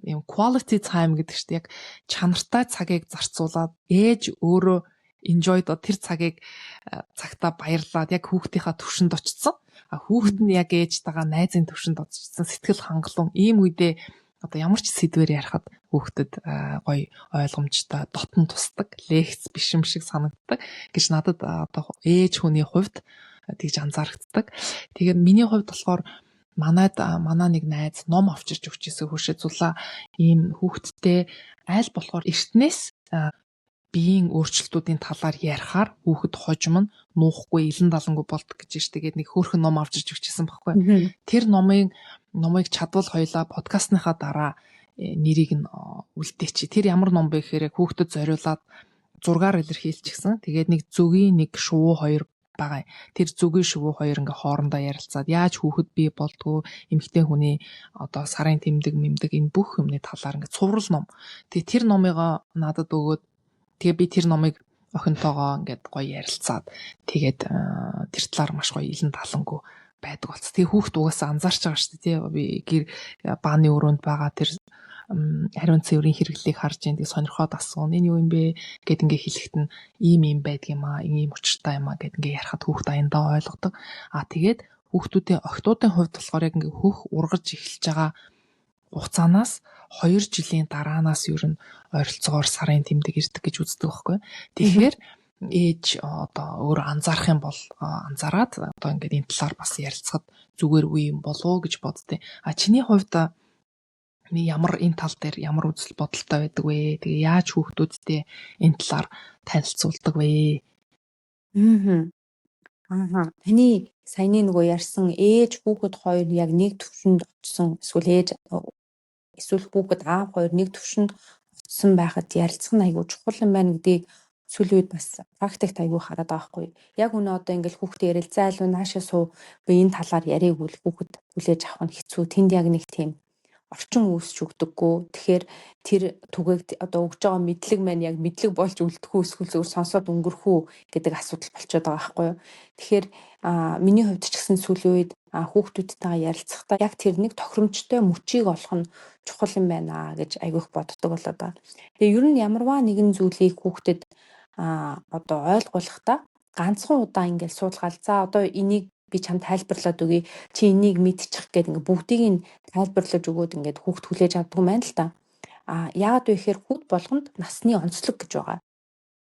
юм quality time гэдэг чинь яг чанартай цагийг зарцуулаад, ээж өөрөө enjoy тэр цагийг цагтаа баярлаад яг хүүхдийнхаа төвшөнд очсон. А хүүхэд нь яг ээжтэйгээ найзын төвшөнд очсон, сэтгэл хангалуун ийм үедээ одоо ямар ч сэдвээр ярихад хүүхдэд гоё ойлгомжтой, дотн тусдаг, лекц биш юм шиг санагддаг гэж надад одоо ээж хүний хувьд тэгж анзаарагддаг. Тэгээд миний хувьд болохоор манайд манай нэг найз ном авчирч өгч ирсэн хөршөө зулаа, ийм хүүхэдтэй аль болохоор эртнээс биеийн өөрчлөлтүүдийн талаар ярихаар хүүхэд хожим нь нуухгүй, илэн далангүй болдог гэж ш. Тэгээд нэг хөөрхөн ном авчирч өгчээсэн байхгүй. Тэр номыг чадвал хоёлаа подкастныхаа дараа нэрийг нь үлдээчи. Тэр ямар ном бэ гэхээр хүүхдэд зориулаад зургаар илэрхийлчихсэн. Тэгээд нэг зөгийн нэг шувуу хоёр байгаа. Тэр зөгийн шувуу хоёр ингээ хоорондоо ярилцаад яаж хүүхэд бий болдгоо, эмэгтэй хүний одоо сарын тэмдэг мэмдэг энэ бүх юмны талаар ингээ цуврал ном. Тэгээ тэр номыгоо надад өгөөд тэгээ би тэр номыг охинтойгоо ингээд гоё ярилцаад тэгээд тэр талаар маш гоё илэн талангуу байдаг болц. Тэгээ хүүхд угаасаа анзаарч байгаа шүү дээ, тий. Би гэр бааны өрөөнд байгаа тэр ариун цэврийн хэрэглэлийг харж ин тэгээ сонирхоод асууна. Энэ юу юм бэ гэд ингээ хэлэхэд нь ийм ийм байдаг юм аа, ийм учиртай юм аа гэд ингээ ярихад хүүхд аяндаа ойлгодог. А тэгээд хүүхдүүдийн охтуудын хувьд болохоор яг ингээ хөх ургаж эхэлж байгаа хугацаанаас 2 жилийн дараанаас ер нь ойролцоогоор сарын тэмдэг ирдэг гэж үздэг байхгүй. Тэгэхээр ээж одоо өөрөө анзаарах юм бол анзаараад одоо ингээд энэ талаар бас ярилцахад зүгээр үе юм болов уу гэж боддیں۔ А чиний хувьд ямар энэ тал дээр ямар үзэл бодолтой байдаг вэ? Тэгээ яаж хүүхдүүдтэй энэ талаар танилцуулдаг вэ? Аа. Таны саяны нөгөө ярьсан ээж хүүхэд хоёр яг нэг төвшөнд очсон, эсвэл ээж эсвэл хүүхэд, аав хоёр нэг төвшөнд очсон байхад ярилцах нь айгүй чухал юм байна гэдгийг сүүлийн үед бас практикт айгүй хараад байгаа байхгүй. Яг үнэ одоо ингээл хүүхдээ ярил, за илүү наашаа суу, би энэ талаар яриаг үл хүүхэд хүлээж авах нь хэцүү. Тэнд яг нэг тийм орчин үүсч өгдөггүй. Тэгэхээр тэр түгээг одоо өгж байгаа мэдлэг маань яг мэдлэг болж үлдэх үү, эсвэл зөвхөн сонсоод өнгөрөх үү гэдэг асуудал болчиход байгаа байхгүй юу. Тэгэхээр миний хувьд ч гэсэн сүүлийн үед хүүхдүүдтэйгээ ярилцахдаа яг тэр нэг тохиромжтой мөчийг олох нь чухал юм байна гэж айгүйх боддог болоод байгаа. Тэгээ ер нь ямарваа нэгэн зүйлийг хүүхдэд одоо ойлгуулахдаа ганцхан удаа ингээл суулгаал, за одоо энийг би чам тайлбарлаад өгье. Чи энийг мэдчих гээд ингээ бүгдийг нь тайлбарлаж өгөөд ингээд хүүхд хүлээж авдаг юм байна л та. А яагаад вэ гэхээр хүүхд болгонд насны онцлог гэж байгаа.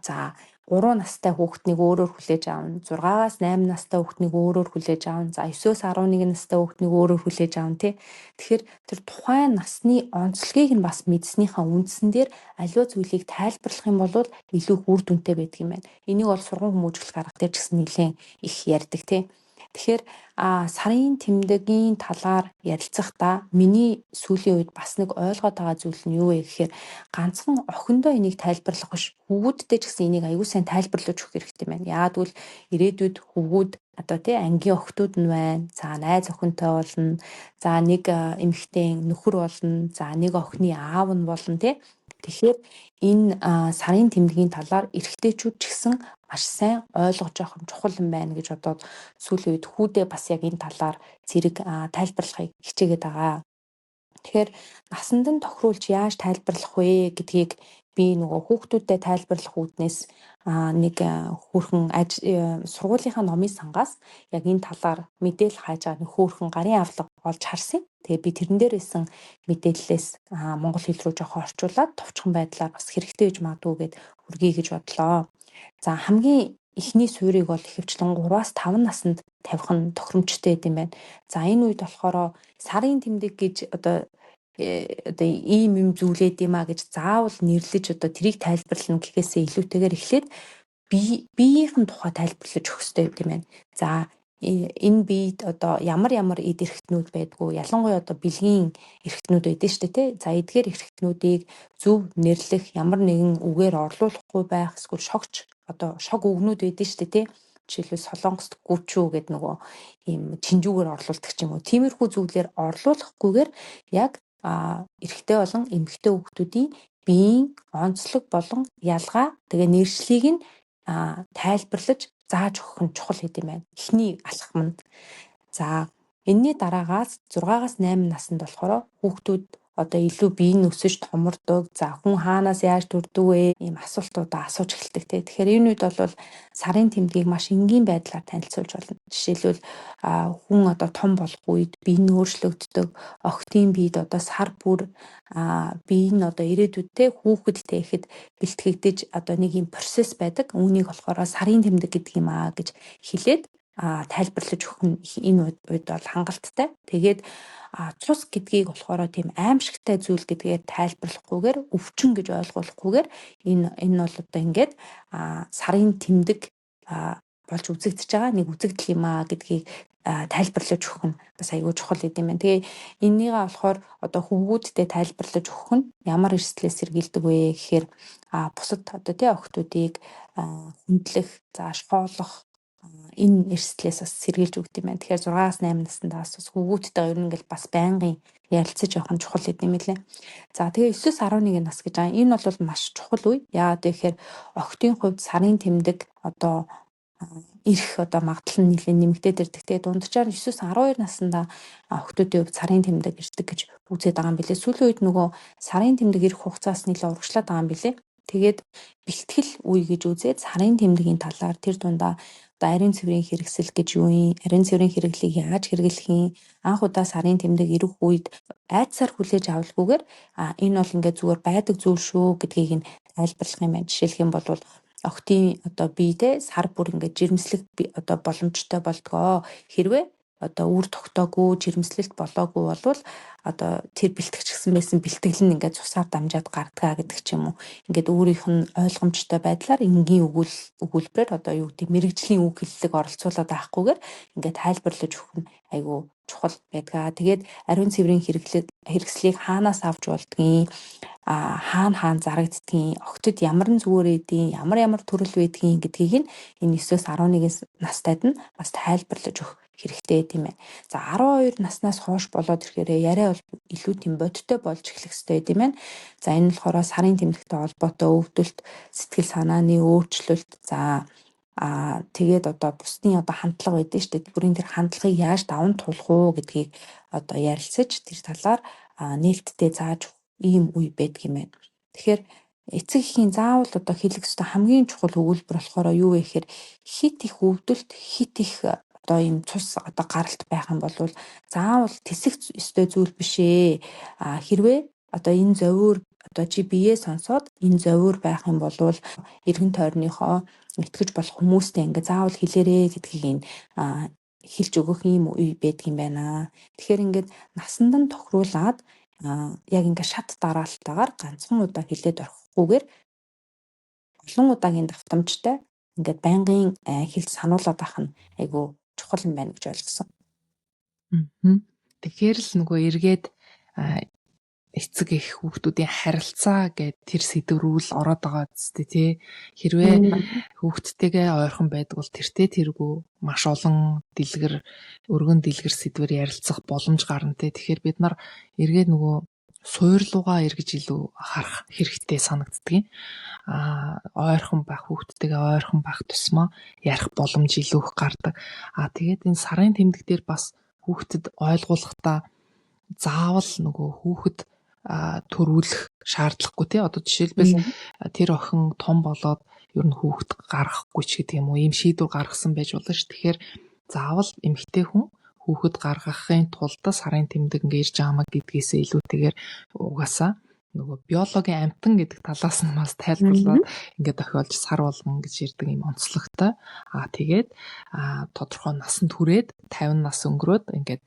За, 3 настай хүүхднийг өөрөөр хүлээж авна. 6-аас 8 настай хүүхднийг өөрөөр хүлээж авна. За, 9-өөс 11 настай хүүхднийг өөрөөр хүлээж авна тий. Тэгэхээр тэр тухайн насны онцлогийг нь бас мэдснийхаа үндсэн дээр аливаа зүйлийг тайлбарлах юм бол илүү их үр дүнтэй байдаг юм байна. Энийг бол сургууль хүмүүжүүлэх арга дээр ч гэсэн нэлээд их ярьдаг тий. Тэгэхээр сарын тэмдгийн талаар ярилцахдаа миний сүүлийн үед бас нэг ойлгоод байгаа зүйл нь юу вэ гэхээр ганцхан охиндоо энийг тайлбарлах биш, хүүгүүдтэй ч гэсэн энийг аягүй сайн тайлбарлаж өгөх хэрэгтэй байна. Яагаад гэвэл ирээдүйд хүүгүүд одоо тий ангийн охтууд нь байна. За, найз охинтой болно. За, нэг эмэгтэй нөхөр болно. За, нэг охины аав нь болно тий. Тэгэхээр энэ сарын тэмдгийн талаар эрэгтэйчүүд ч гэсэн маш сайн ойлгож явах нь чухал юм байна гэж бодоод сүүлийн үед хүүдээ бас яг энэ талаар зэрэг тайлбарлахыг хичээгээд байгаа. Тэгэхээр насанд нь тохируулж яаж тайлбарлах вэ гэдгийг би нөгөө хүүхдүүдэд тайлбарлах үүднээс нэг хөөрхөн сургуулийнхаа номын сангаас яг энэ талаар мэдээлэл хайж байгаа нэг хөөрхөн гарын авлага олж харсан. Тэгээ би тэрэн дээр исэн мэдээллээс монгол хэл рүү жоохон орчуулад товчхон байдлаар бас хэрэгтэй гэж магадгүй гэд хүргэе гэж бодлоо. За, хамгийн эхний суурийг бол ихэвчлэн 3-аас 5 наснд тавих нь тохиромжтой юм байна. За, энэ үед болохоор сарын тэмдэг гэж одоо ийм юм зүйлээд юм а гэж заавал нэрлэж одоо тэрийг тайлбарлана гэхээсээ илүүтэйгээр эхлээд биеийнхэн тухай тайлбарлаж өгөх хэрэгтэй юм байна. За, энэ биед одоо ямар ямар эд эрхтнүүд байдгүй, ялангуяа одоо бэлгийн эрхтнүүд байдаг шүү дээ, тий. За, эдгээр эрхтнүүдийг зөв нэрлэх, ямар нэгэн үгээр орлуулахгүй байх, эсвэл шогч одоо шог үгнүүд байдаг шүү дээ, тий. Жишээлбэл, Солонгост гүчүү гэдэг нөгөө ийм чинжүүгээр орлуулдаг ч юм уу. Тиймэрхүү зүйлээр орлуулахгүйгээр яг эрэгтэй болон эмэгтэй хүүхдүүдийн биеийн онцлог болон ялгаа, тэгээ нэршлийг нь тайлбарлаж зааж өгөх нь чухал гэдэг юм байна. Эхний алхам нь. За, энэний дараагаас 6-аас 8 наснд болохоор хүүхдүүд одоо илүү бие нь өсөж томордог. За, хүн хаанаас яаж төрдөг вэ? Ийм асуултуудаа асууж эхэлдэг те. Тэгэхээр энэ үед бол сарын тэмдгийг маш энгийн байдлаар танилцуулж болно. Жишээлбэл, хүн одоо том болох үед бие нь өөрчлөгддөг. Охидын биед одоо сар бүр бие нь одоо ирээдүйд те хүүхэд тэхэд бэлтгэгдэж одоо нэг юм процесс байдаг. Үүнийг болохоор сарын тэмдэг гэдэг юм аа гэж хэлээд тайлбарлаж өгөх нь энэ үед бол хангалттай. Тэгээд цус гэдгийг болохоор тийм аимшигтай зүйл гэдгээр тайлбарлахгүйгээр, өвчин гэж ойлгуулахгүйгээр энэ энэ бол одоо ингээд сарын тэмдэг болж үзэгдэж байгаа нэг үзэгдэл юм аа гэдгийг тайлбарлаж өгөх нь бас айгүй чухал гэдэм байна. Тэгээ эннийгээ болохоор одоо хөвгүүдтэй тайлбарлаж өгөх нь ямар эрсдлээс сэргийлдэг вэ гэхээр бусад одоо тий охтуудыг хүндлэх, за шоолох энэ эрсдлээс бас сэргийлж өгд юм байна. Тэгэхээр 6-аас 8 наснда бас хөвгүүдтэйгээ ер нь ингээл бас байнгын ярилцаж явах нь чухал гэдэм билээ. За тэгээ 9-11 нас гэж байгаа. Энэ бол маш чухал үе. Яагаад гэхээр охидын хувьд сарын тэмдэг одоо ирэх одоо магадлал нь нэлээд нэмэгдээд ирдэг. Тэгээ дунджаар 9-12 наснда охидын хувьд сарын тэмдэг ирдэг гэж үзээд байгаа юм билээ. Сүүлийн үед нөгөө сарын тэмдэг ирэх хугацаас нэлээд урагшлаад байгаа юм билээ. Тэгээд бэлтгэл үе гэж үзээд сарын тэмдгийн талаар тэр дундаа одоо ариун цэврийн хэрэгсэл гэж юу юм, ариун цэврийн хэрэглийг яаж хэрэглэх юм, анх удаа сарын тэмдэг ирэх үед айдсаар хүлээж авалгүйгээр энэ бол ингээд зүгээр байдаг зүйл шүү гэдгийг нь тайлбарлах юм байна. Жишээлх юм бол охидын одоо биедээ сар бүр ингээд жирэмслэх одоо боломжтой болдгоо. Хэрвээ одоо үр тогтоогүй, жирэмслэлт болоогүй болвол одоо тэр бэлтгэжсэн байсан бэлтгэл нь ингээд цусаар дамжаад гардгаа гэдэг ч юм уу. Ингээд өөрийнх нь ойлгомжтой байдлаар энгийн өгүүлбэрээр одоо юу гэдэг мэрэгжлийн үг хэллэг оролцуулаад авахгүйгээр ингээд тайлбарлаж өгөх нь айгүй чухал байдгаа. Тэгээд ариун цэврийн хэрэгслийг хаанаас авч болдгийг, хаана хаана зарагддгийг, охидод ямар нь зүгээр эдийн, ямар ямар төрөл байдгийг гэдгийг нь энэ 9-11 настайд нь бас тайлбарлаж өгөх хэрэгтэй тийм ээ. За 12 наснаас хойш болоод ирэхээр яриа бол илүү тийм бодиттой болж эхлэх хэрэгтэй тийм ээ. За энэ болохоор сарын тэмдэгтэй холбоотой өвдөлт, сэтгэл санааны өөрчлөлт, за тэгээд одоо бусдын одоо хандлага байдаг шүү дээ. Бүрийн тэр хандлагыг яаж даван туулах уу гэдгийг одоо ярилцаж тэр талаар нээлттэй зааж ийм үе байдаг юм байна. Тэгэхээр эцэг эхийн заавал одоо хэлэх ёстой хамгийн чухал өгүүлбэр болохоор юу вэ гэхээр хит их өвдөлт, хит их одоо ийм цус одоо гаралт байх юм бол заавал тэсэх ёстой зүйл биш ээ. Хэрвээ одоо энэ зовиур одоо чи биеэ сонсоод энэ зовиур байх юм бол эргэн тойрныхоо итгэж болох хүмүүстэй ингээ заавал хэлээрээ гэдгийг энэ хэлж өгөх ийм үе байдаг юм байна. Тэгэхээр ингээд насанд нь тохируулаад яг ингээ шат дараалтайгаар ганцхан удаа хэлээд орхихгүйгээр олон удаагийн давтамжтай ингээд байнгын хэлж сануулад байх нь айгүй чухал юм байна гэж ойлгосон. Тэгэхээр л нөгөө эргээд эцэг их хүүхдүүдийн харилцаа гэд тэр сэдв рүү л ороод байгаа зү тий. Хэрвээ хүүхдтэйгээ ойрхон байдаг бол тэртээ тэргүй маш олон дэлгэр, өргөн дэлгэр сэдвэр ярилцах боломж гарна тий. Тэгэхээр бид нар эргээд нөгөө суурлуугаа эргэж илүү харах хэрэгтэй санагддгийг. Ойрхон байх хүүхдтэйгээ ойрхон байх тусмаа ярих боломж илүү их гардаг. Тэгээд энэ сарын тэмдэг дээр бас хүүхдэд ойлгуулахдаа заавал нөгөө хүүхэд төрүүлэх шаардлагагүй тий. Одоо жишээлбэл тэр охин том болоод ер нь хүүхэд гаргахгүй ч гэдэг юм уу, ийм шийдвэр гаргасан байж болно ш. Тэгэхээр заавал эмэгтэй хүн хүүхэд гаргахын тулд сарын тэмдэг ингээ ирж байгаа маа гэдгээсээ илүүтэйгээр угаасаа нөгөө биологийн амтан гэдэг талаас нь бас тайлбарлаад ингээд тохиолж сар болгон гэж ирдэг юм онцлогтой. Тэгээд тодорхой насанд хүрээд 50 нас өнгөрөөд ингээд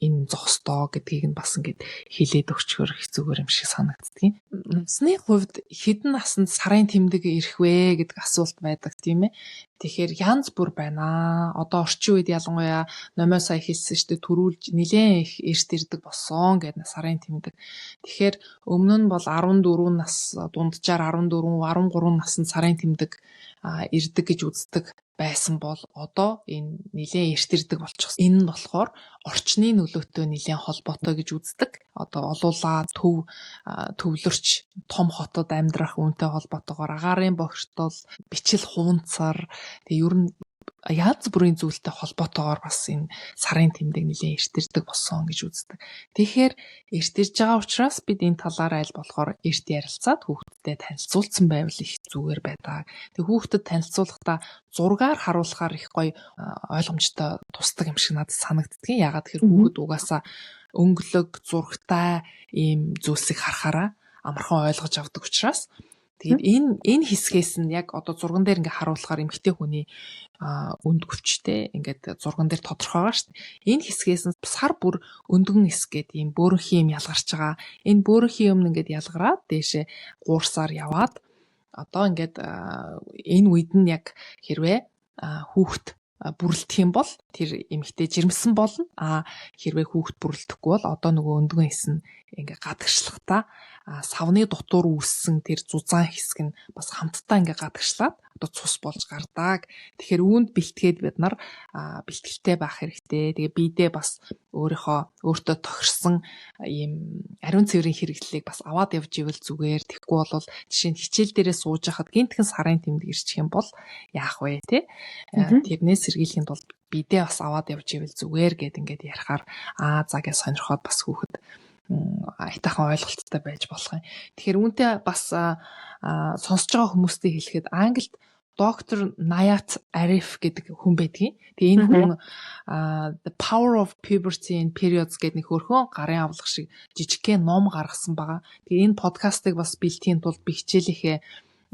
энэ зогсдоо гэдгийг нь бас ингээд хилээд өгчхөр их зүгээр юм шиг санагддгийг. Насны хувьд хэдэн насанд сарын тэмдэг ирэх вэ гэдэг асуулт байдаг тийм ээ. Тэгэхээр янз бүр байна. Одоо орчин үед ялангуяа номоо сая хэлсэн шүү дээ, төрүүлж нилээн их эрт ирдэг болсон гэдэг сарын тэмдэг. Тэгэхээр өмнө нь бол 14 нас, дунджаар 14, 13 наснд сарын тэмдэг ирдэг гэж үздэг байсан бол одоо энэ нилээн эрт ирдэг болчихсон. Энэ нь болохоор орчны нөлөөтэй нилээн холбоотой гэж үздэг. Одоо олуулаа төвлөрч том хотод амьдрах үүнтэй холбоотойгоор агаарын бохирдол, бичил хуванцар, тэгээ ер нь янз бүрийн зүйлтэй холбоотойгоор бас энэ сарын тэмдэг нэлээд эрт ирдэг болсон гэж үздэг. Тэгэхээр эрт ирж байгаа учраас бид энэ талаар аль болохоор эрт ярилцаад хүүхдтэд танилцуулсан байвал их зүгээр байдаг. Тэг хүүхдэд танилцуулахдаа зургаар харуулахаар их гоё ойлгомжтой тусдаг юм шиг надад санагддгийн. Яагаад тэгэхээр хүүхэд угаасаа өнгөлөг, зурагтай ийм зүйлсийг харахаараа амархан ойлгож авдаг учраас. Тэгээд энэ хэсгээс нь яг одоо зурган дээр ингээ харуулахаар эмэгтэй хүний өнд гүвчтэй ингээд зурган дээр тодорхой байгаа шүү дээ. Энэ хэсгээс нь сар бүр өндгөн хэсгээд ийм бөөрөнхий юм ялгарч байгаа. Энэ бөөрөнхий юм ингээд ялгараад дээшээ гуурсаар яваад одоо ингээд энэ үед нь яг хэрвээ Хүүхэд бүрэлдэх юм бол тэр эмэгтэй жирэмсэн болно. А хэрвээ хүүхэд бүрэлдэхгүй бол одоо нөгөө өндгөн хэс нь ингээ гадагшлахдаа савны дотор үүссэн тэр зузаан хэсэг нь бас хамтдаа ингээ гадагшлаад одоо цус болж гардаг. Тэгэхээр үүнд бэлтгээд бид нар бэлтгэлтэй байх хэрэгтэй. Тэгээ биедээ бас өөрийнхөө өөртөө тохирсон ийм ариун цэврийн хэрэглэлийг бас аваад явж ивэл зүгээр. Тэгэхгүй бол жишээ нь хичээл дээрээ сууж байхад гинтхэн сарын тэмдэг ирчих юм бол яах вэ те? Тэрнээс сэргийлэхийн тулд биедээ бас аваад явж ивэл зүгээр гэд ингээд ярихаар аа за гэж сонирхоод бас хүүхэд аятайхан ойлголттой байж болох юм. Тэгэхээр үүнтэй бас сонсож байгаа хүмүүстэй хэлэхэд Англид доктор Nayat Arif гэдэг хүн байдгийн. Тэгээ энэ хүн The Power of Puberty and Periods гэдэг нэг хөөрхөн гарын авлага шиг жижигхэн ном гаргасан байгаа. Тэгээ энэ подкастыг бас бэлтгэхийн тулд би хичээлийнхээ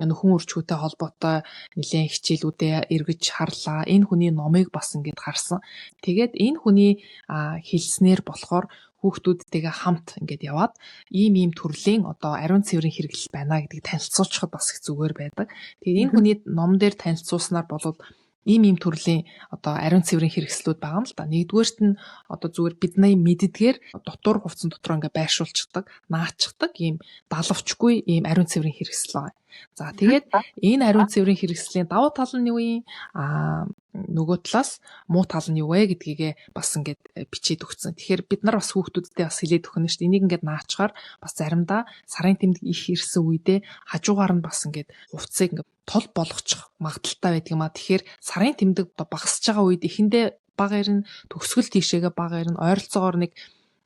нөхөн үржихүүтэй холбоотой нэлээд хичээлүүдээ эргэж харлаа. Энэ хүний номыг бас ингээд харсан. Тэгээд энэ хүний хэлснээр болохоор хүүхдүүдтэйгээ хамт ингээд яваад ийм ийм төрлийн одоо ариун цэврийн хэрэглэл байна гэдгийг танилцуулчихад бас их зүгээр байдаг. Тэгээд энэ хүний ном дээр танилцуулснаар болвол ийм ийм төрлийн одоо ариун цэврийн хэрэгслүүд байгаа юм л да. Нэгдүгээрт нь одоо зүгээр бидний мэддгээр дотор хувцсан дотор ингээ байршуулчихдаг, наачдаг ийм далавчгүй ийм ариун цэврийн хэрэгсэл байгаа. За, тэгээд энэ ариун цэврийн хэрэгслийн давуу тал нь юу юм? Аа, нөгөө талаас муу тал нь юу вэ гэдгийгээ бас ингээд бичээд өгсөн. Тэгэхээр бид нар бас хүүхдүүдтэй бас хэлээд өгнө шүү дээ. Энийг ингээд наачгаар бас заримдаа сарын тэмдэг их ирсэн үедээ хажуугаар нь бас ингээд хувцсыг ингээд тол болгочих магадлалтай байдаг юм а. Тэгэхээр сарын тэмдэг одоо багасж байгаа үед эхэндээ бага ирнэ, төгсгөл тийшээгээ бага ирнэ. Ойролцоогоор нэг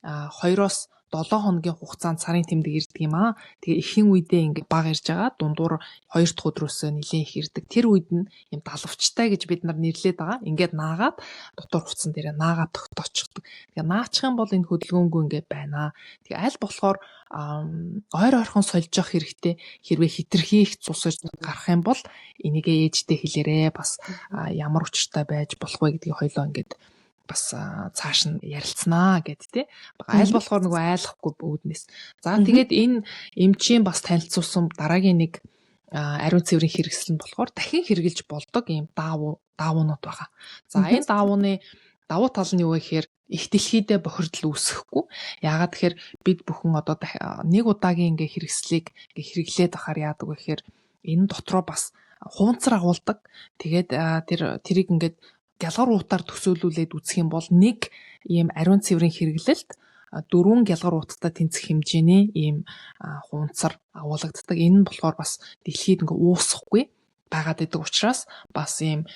2-оос 7 хоногийн хугацаанд сарын тэмдэг ирдэг юм аа. Тэгээ эхэн үедээ ингээд бага ирж байгаа. Дундуур 2 дахь өдрөөсөө нэлээд их ирдэг. Тэр үед нь юм далавчтай гэж бид нар нэрлээд байгаа. Ингээд наагаад дотор хувцсан дээрээ наагаад тогтоочдөг. Тэгээ наачих юм бол энэ хөдөлгөөнгүй ингээд байна. Тэгээ аль болохоор ойр ойрхон сольж явах хэрэгтэй. Хэрвээ хитрхи их цусаж гарах юм бол энийгээ ээжтэй хэлээрээ, бас ямар учиртай байж болох вэ гэдгийг хоёлоо ингээд бас цааш нь ярилцсанаа гэд тэ. Аль болохоор нөгөө айлахгүй үүднээс. За, тэгээд энэ эмчийн бас танилцуулсан дараагийн нэг ариун цэврийн хэрэгсэл нь болохоор дахин хэрэглэж болдог ийм даавуунууд байгаа. За, энэ даавууны давуу тал нь юу вэ гэхээр их дэлхийдээ бохирдол үүсэхгүй. Яагаад тэгэхээр бид бүхэн одоо нэг удаагийн ингээ хэрэгслийг ингээ хэрэглээд байхаар яадаг вэ гэхээр энэ дотроо бас хуунцар агуулдаг. Тэгээд тэрийг ингээд гялгар уутаар төсөөлүүлээд үзэх юм бол нэг ийм ариун цэврийн хэрэглэлт дөрвөн гялгар ууттай тэнцэх хэмжээний ийм хуунцар агуулагддаг. Энэ нь болохоор бас дэлхийд ингээ уусахгүй байгаад идэг учраас бас ийм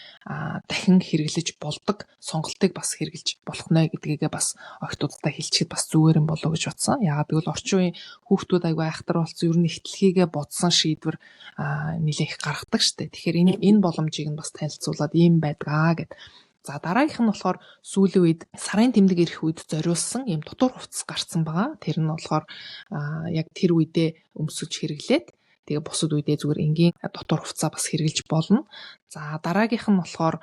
дахин хэрэглэж болдог сонголтыг бас хэрэглэж болох нэ гэдгийгээ бас охидуудтай хэлчихэд бас зүгээр юм болоо гэж бодсон. Яагаад гэвэл орчин үеийн хүүхдүүд айгүй айхтар болсон, ер нь их дэлхийгээ бодсон шийдвэр нэлээх их гаргадаг штэ. Тэгэхээр энэ боломжийг нь бас танилцуулаад ийм байдгаа гэд. За, дараагийнх нь болохоор сүүлийн үед сарын тэмдэг ирэх үед зориулсан ийм дотор хувцас гарцсан байгаа. Тэр нь болохоор яг тэр үедээ өмсөж хэрэглээд, тэгээ бусад үедээ зүгээр энгийн дотор хувцас бас хэрэглэж болно. За, дараагийнх нь болохоор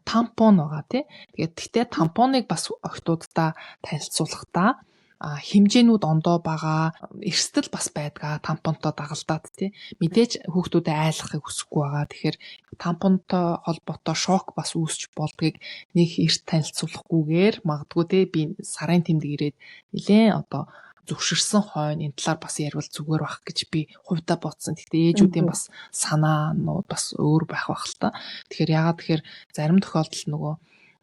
тампон байгаа тий. Тэгээд гэхдээ тампоныг бас охидуудаа танилцуулахдаа хэмжээнүүд ондоо байгаа, эрсдэл бас байдгаа тампонтой дагалдаад тий. Мэдээж хүүхдүүдэд айлгахыг хүсэхгүй байгаа. Тэгэхээр тампонтой холбоотой шок бас үүсч болдгийг нэг эрт танилцуулахгүйгээр магадгүй тий, би сарын тэмдэг ирээд нэлээд одоо зөвшөрсөн хойно энэ талаар бас ярьвал зүгээр байх гэж би хувьдаа бодсон. Гэхдээ ээжүүдийн бас санаанууд бас өөр байх байх л та. Тэгэхээр яагаад тэгэхээр зарим тохиолдолд нөгөө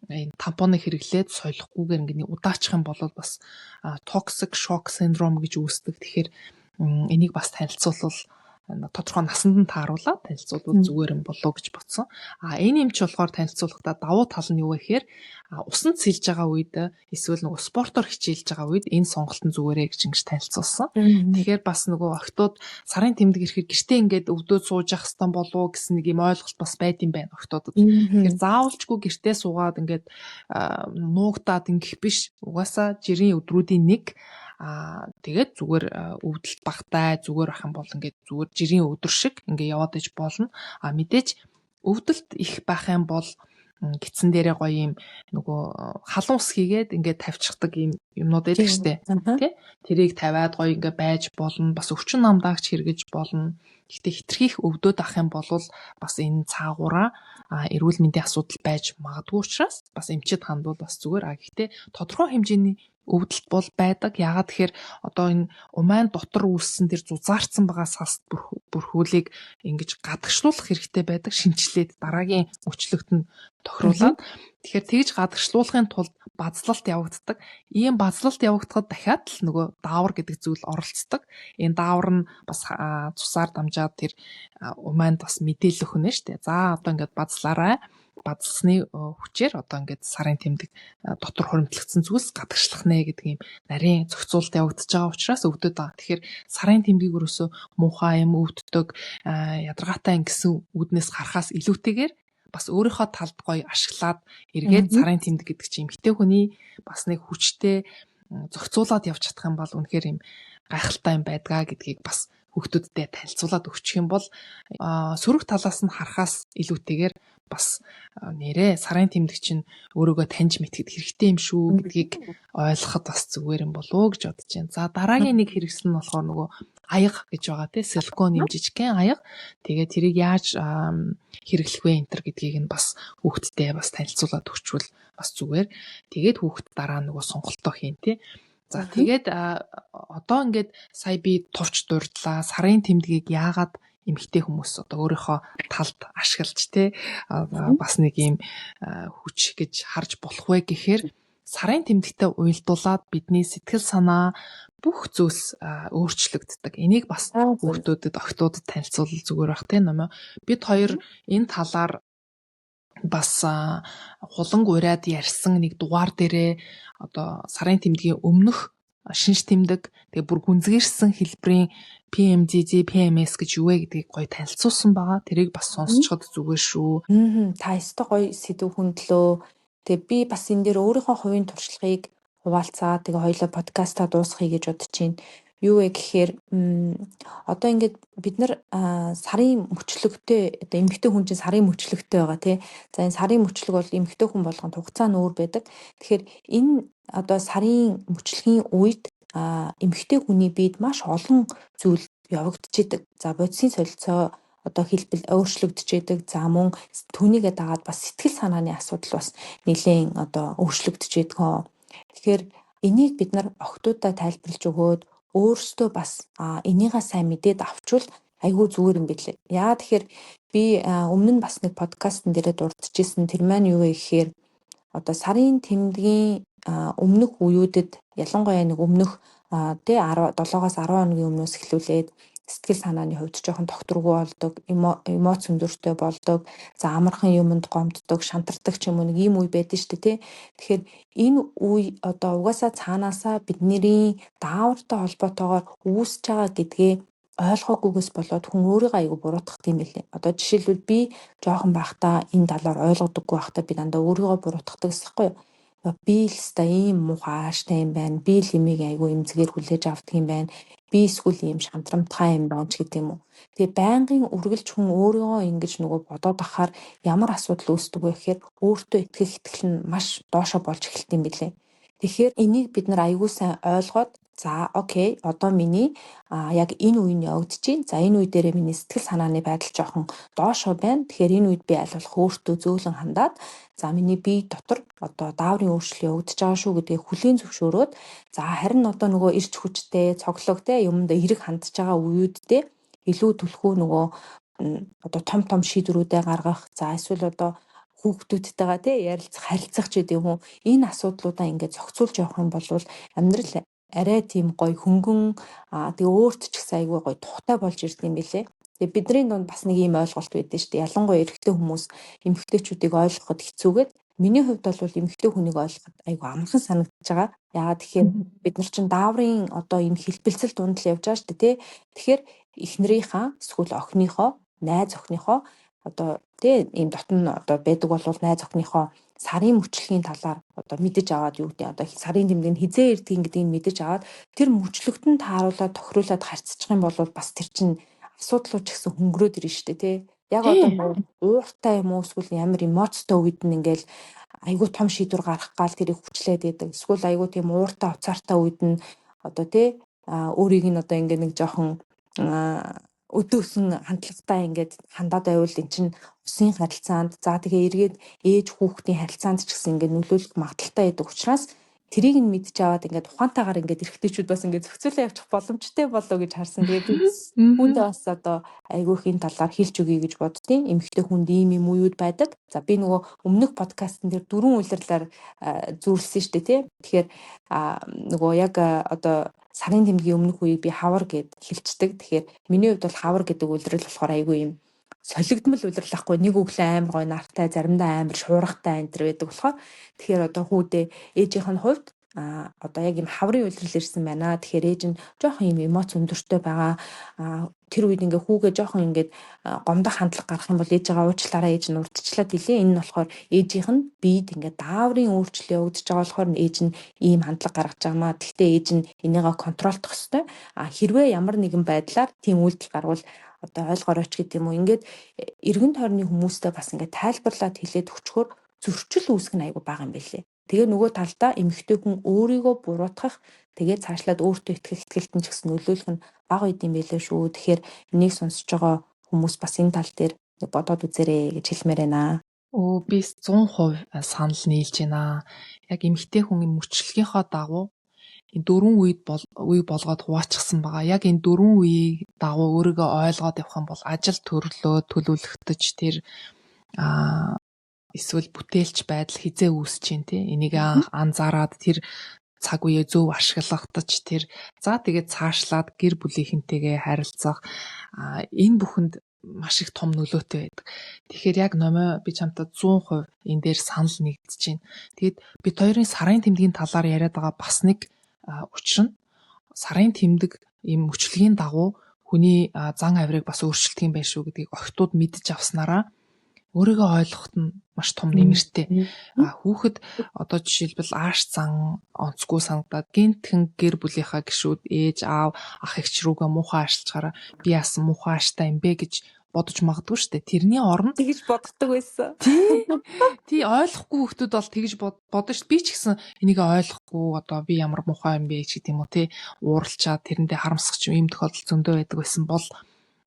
энэ тампоныг хэрэглээд солихгүйгээр ингээд удаачих юм бол бас toxic shock syndrome гэж үүсдэг. Тэгэхээр энийг бас танилцуулбал, тодорхой насанд нь тааруулаад танилцуулбал зүгээр юм болоо гэж бодсон. А энэ эмч болохоор танилцуулахдаа давуу тал нь юу вэ гэхээр усанд сэлж байгаа үед эсвэл нөгөө спортоор хичээлж байгаа үед энэ сонголт нь зүгээрээ гэж ингэж танилцуулсан. Тэгэхээр бас нөгөө охидууд сарын тэмдэг ирэхээр гэртээ ингээд өвдөөд сууж явах хэвээр болов уу гэсэн нэг юм ойлголт бас байд юм байна охидуудад. Тэгэхээр заавалчгүй гэртээ суугаад ингээд нуугдаад ингэх биш. Угаасаа жирийн өдрүүдийн нэг тэгээд зүгээр өвдөлт багтай зүгээр ах юм бол ингээд зүгээр жирийн өдөр шиг ингээд яваад иж болно. А мэдээж өвдөлт их байх юм бол Гидсэн дээрээ гоё юм нөгөө халуун ус хийгээд ингээд тавьчихдаг юм юмнууд байдаг штэ. Тэ? Тэрийг тавиад гоё ингээд байж болно. Бас өвчин намдаагч хэрэгэж болно. Гэхдээ хитрхийх өвдөд ах юм бол бас энэ цаагаараа эрүүл мэндийн асуудал байж магадгүй учраас бас эмчид хандвал бас зүгээр. А гэхдээ тодорхой хэмжээний өвдөлт бол байдаг. Яагаад тэгэхээр одоо энэ умайн дотор үүссэн тэр зузаарцсан байгаа салст бүрхүүлийг ингэж гадагшлуулах хэрэгтэй байдаг. Шинчлээд дараагийн мөчлөгт нь тохируулаад. Тэгэхээр тэгж гадагшлуулахын тулд базлалт явагддаг. Ийм базлалт явагдахад дахиад л нөгөө даавар гэдэг зүйл оролцдог. Энэ даавар нь бас цусаар дамжаад тэр умайнд бас мэдээлэл өгнө шүү дээ. За, одоо ингээд базлаарай, базалсны хүчээр одоо ингээд сарын тэмдэг дотор хуримтлагдсан зүйлс гадагшлах нэ гэдэг юм нарийн зохицуулалт явагдаж байгаа учраас өвдөд байгаа. Тэгэхээр сарын тэмдгийг өрөөсөө муухай юм, өвддөг, ядаргаатай ингэсэн үүднээс харахаас илүүтэйгээр бас өөрийнхөө талд гоё ашиглаад эргээд сарын тэмдэг гэдэг чинь эмэгтэй хүний бас нэг хүчтэй зохицуулаад явж чадах юм бол үнэхээр юм гайхалтай юм байдгаа гэдгийг бас хүүхдүүдтэй танилцуулаад өгчих юм бол сөрөг талаас нь харахаас илүүтэйгээр бас нэрээ сарын тэмдэг чинь өөрийгөө таньж мэтгэд хэрэгтэй юм шүү гэдгийг ойлгоход бас зүгээр юм болов уу гэж бодож байна. За, дараагийн нэг хэрэгсэл нь болохоор нөгөө аяга гэж байгаа, тий, силикон юм жижигхэн аяга. Тэгээ тэрийг яаж хэрэглэх вэ энэ төр гэдгийг нь бас хүүхдтэй бас танилцуулаад өгчвөл бас зүгээр. Тэгээд хүүхд дараа нөгөө сонголтоо хийн, тий. За, тэгээд одоо ингээд сая би товч дурдлаа. Сарын тэмдгийг яагаад эмэгтэй хүмүүс одоо өөрийнхөө талд ашиглаж, те, бас нэг юм хүч гэж харж болох вэ гэхээр сарын тэмдэгтээ уялдуулаад бидний сэтгэл санаа, бүх зүйлс өөрчлөгддөг. Энийг бас хүүхдүүдэд, охидуудад танилцуулбал зүгээр бах, те, Номоо. Бид хоёр энэ талаар бас хуланг уриад ярьсан нэг дугаар дээрээ одоо сарын тэмдгийн өмнөх шинж тэмдэг, тэгээ бүр гүнзгийрсэн хэлбэрийн PMDD, PMS гэж юу вэ гэдгийг гоё танилцуулсан байгаа. Тэрийг бас сонсчход зүгээр шүү. Та ёстой гоё сэдэв хөндлөө. Тэгээ би бас энэ дээр өөрийнхөө хувийн туршлагыг хуваалцаа. Тэгээ хоёулаа подкастаа дуусгая гэж бодож байна. Юу вэ гэхээр одоо ингээд бид нар сарын мөчлөгтэй, одоо эмэгтэй хүн чинь сарын мөчлөгтэй байгаа, тий. За, энэ сарын мөчлөг бол эмэгтэй хүн болгонд хугацаа нь өөр байдаг. Тэгэхээр энэ одоо сарын мөчлөгийн үед эмэгтэй хүний биед маш олон зүйл явагдчихэдэг. За, бодисын солилцоо одоо хэлбэл өөрчлөгдөж. За, мөн түүнийгээ дагаад бас сэтгэл санааны асуудал бас нэлээн одоо өөрчлөгдөж. Тэгэхээр энийг бид нар охидуудаа тайлбарлаж өгөөд өөрсдөө бас энийгээ сайн мэдээд авчвал айгүй зүгээр юм билээ. Яагаад тэгэхээр би өмнө нь бас нэг подкастн дээрээ дурдчихсэн. Тэр маань юу вэ гэхээр одоо сарын тэмдгийн өмнөх үеүүдэд, ялангуяа нэг өмнөх, тий, 7-оос 10 хоногийн өмнөөс эхлүүлээд сэтгэл санааны хувьд жоохон тогтворгүй болдог, эмоц өндөртэй болдог, за, амархан юмд гомддог, шантардаг ч юм уу, нэг ийм үе байдаг шүү дээ, тий. Тэгэхээр энэ үе одоо угаасаа цаанаасаа бидний даавартай холбоотойгоор үүсэж байгаа гэдгээ ойлгоогүйгээс болоод хүн өөрийгөө айгүй буруутгах юм билээ. Одоо жишээлбэл, би жоохон байхдаа энэ талаар ойлгодоггүй байхдаа би дандаа өөрийгөө буруутгадаг гэсэн юу. Би л ёстой ийм муухай ааштай юм байна. Би л юмыг айгүй эмзгээр хүлээж авдаг юм байна. Би эсвэл ийм шантрамтгай юм байна ч гэдэг юм уу. Тэгээ байнгын үргэлж хүн өөрийгөө ингэж нөгөө бодоод ахаар ямар асуудал үүсдэг вэ гэхээр өөртөө итгэх итгэл нь маш доошо болж эхэлдэг юм билээ. Тэгэхээр энийг бид нар айгүй сайн ойлгоод, за, okay, одоо миний яг энэ үе нь явагдаж байна. За, энэ үе дээрээ миний сэтгэл санааны байдал жоохон доошоо байна. Тэгэхээр энэ үед би аль болох өөртөө зөөлөн хандаад, за, миний бие дотор одоо дааврын өөрчлөлт явагдаж байгаа шүү гэдгийг хүлээн зөвшөөрөөд, за, харин одоо нөгөө эрч хүчтэй, цоглог, те, юмд эерэг хандж байгаа үеүддээ илүү түлхүү нөгөө одоо том том шийдвэрүүдээ гаргах, за, эсвэл одоо хүүхдүүдтэйгээ, тий, ярилцах, харилцах ч гэдэг юм уу, энэ асуудлуудаа ингээд зохицуулж явах юм бол амьдрал арай тийм гоё хөнгөн, тэгээ өөрт ч гэсэн айгүй гоё тухтай болж ирдэг юм билээ. Тэгээ бидний дунд бас нэг ийм ойлголт байдаг шүү дээ. Ялангуяа эрэгтэй хүмүүс эмэгтэйчүүдийг ойлгоход хэцүүгээд, миний хувьд бол эмэгтэй хүнийг ойлгоход айгүй амархан санагдаж байгаа. Яагаад тэгэхээр бид нар чинь дааврын одоо ийм хэлбэлцэл дунд л явж байгаа шүү дээ, тий. Тэгэхээр эхнэрийнхаа эсвэл охиныхоо, найз охиныхоо одоо, тий, ийм дотн одоо байдаг бол найз охиныхоо сарын мөчлөгийн талаар одоо мэдэж аваад, юу гэдэг, одоо сарын тэмдэг нь хизээ ирдгийг гэдгийг мэдэж аваад, тэр мөчлөгт нь тааруулаад, тохируулаад харьцчих юм бол бас тэр чинь асуудлууд ч гэсэн хөнгөрөөд ирнэ шүү дээ, тий. Яг одоо нөгөө ууртай юм уу, эсвэл ямар эмоцтой үед нь ингээл айгүй том шийдвэр гаргах гал тэрийг хүчлээд байдаг. Эсвэл айгүй тийм ууртай, уцаартай үед нь одоо тий өөрийг нь одоо ингээ нэг жоохон өдөөсөн хандлагатай ингээд хандаад байвал эн чинь усын харилцаанд, за тэгээ эргээд ээж хүүхдийн харилцаанд ч гэсэн ингээд нөлөөлөх магадлалтай байдаг учраас тэрийг нь мэдж аваад ингээд ухаантайгаар ингээд эрэгтэйчүүд бас ингээд зохицуулаа явчих боломжтой болоо гэж харсан. Тэгээд хүндээ бас одоо айгүй их энэ талаар хэлж өгье гэж боддیں۔ Эмэгтэй хүнд ийм юм үеуд байдаг. За, би нөгөө өмнөх подкастн дээр дөрвөн улирлаар зүйрлсэн шүү дээ, тий. Тэгэхээр нөгөө яг одоо сарын тэмдгийн өмнөх үеийг би хавар гэд хэлцдэг. Тэгэхээр миний хувьд бол хавар гэдэг улирал болохоор айгүй юм солигдмол улирал ахгүй, нэг өглөө амар гоё нартай, заримдаа амар шуургатай энэ төр байдаг болохоор тэгэхээр одоо хүүдээ ээжийнх нь хувьд одоо яг юм хаврын улирал ирсэн байна. Тэгэхээр ээж нь жоохон юм эмоц өндөртэй байгаа. Тэр үед ингээ хүүгээ жоохон ингээд гомдох хандлага гарах юм бол ээжигээ уучлаарай, ээж нь урдчлаад илээ. Энэ нь болохоор ээжийнх нь биед ингээд дааврын өөрчлөлт явагдаж байгаа болохоор ээж нь ийм хандлага гаргаж байгаа маа. Тэгтээ ээж нь энийгээ control дох ёстой. Хэрвээ ямар нэгэн байдлаар тийм үйлдэл гарвал одоо ойлгооройч гэдэг юм уу. Ингээд эргэн тойрны хүмүүстэй бас ингээд тайлбарлаад хэлээд өчгөр зөрчил үүсгэх нь айгүй бага юм байлээ. Тэгээ нөгөө талдаа эмэгтэй хүн өөрийгөө буруутгах, тэгээ цаашлаад өөртөө итгэх итгэлт нь ч гэсэн нөлөөлөх нь бага байд юм байлээ шүү. Тэгэхээр энийг сонсож байгаа хүмүүс бас энэ тал дээр бодоод үзээрэй гэж хэлмээр байна. Өө, би 100% санал нийлж байна. Яг эмэгтэй хүн мөчлөгийнхөө дагуу энэ дөрвөн үед бол үе болгоод хуваачихсан байгаа. Яг энэ дөрвөн үеийг дагуу өөрийгөө ойлгоод явах юм бол ажил төрлөө төлөвлөгдөж, тэр эсвэл бүтээлч байдал хизээ үүсэж чинь тий. Энийг анзаараад, тэр цаг үеэ зөв ашиглахдаж, тэр за тэгээд цаашлаад гэр бүлийнхэнтэйгээ харилцах, энэ бүхэнд маш их том нөлөөтэй байдаг. Тэгэхээр яг Номой, би чамтай 100% энэ дээр санал нэгдэж байна. Тэгээд бид хоёрын сарын тэмдгийн талаар яриад байгаа бас нэг учир нь сарын тэмдэг ийм мөчлөгийн дагуу хүний зан авирыг бас өөрчилдөг юм байна шүү гэдгийг охидууд мэдэж авснараа өөрийгөө ойлгоход нь маш том нэмэртэй. Хүүхэд одоо жишээлбэл ааш зан онцгүй санагдаад гинтхэн гэр бүлийнхаа гишүүд, ээж аав, ах эгч рүүгээ муухай аашлжахаараа би яасан муухай ааштай юм бэ гэж бодож магадгүй шүү дээ. Тэрний оронд Тэгж боддог байсан. Тий. Тий, ойлгохгүй хүмүүс бол тэгж бодно шүү. Би ч гэсэн энийг ойлгохгүй, одоо би ямар муухай юм бэ ч гэдэг юм уу тий. Ууралчаад тэрэндээ харамсах ч юм, ийм тохиолдол зөндөө байдаг байсан бол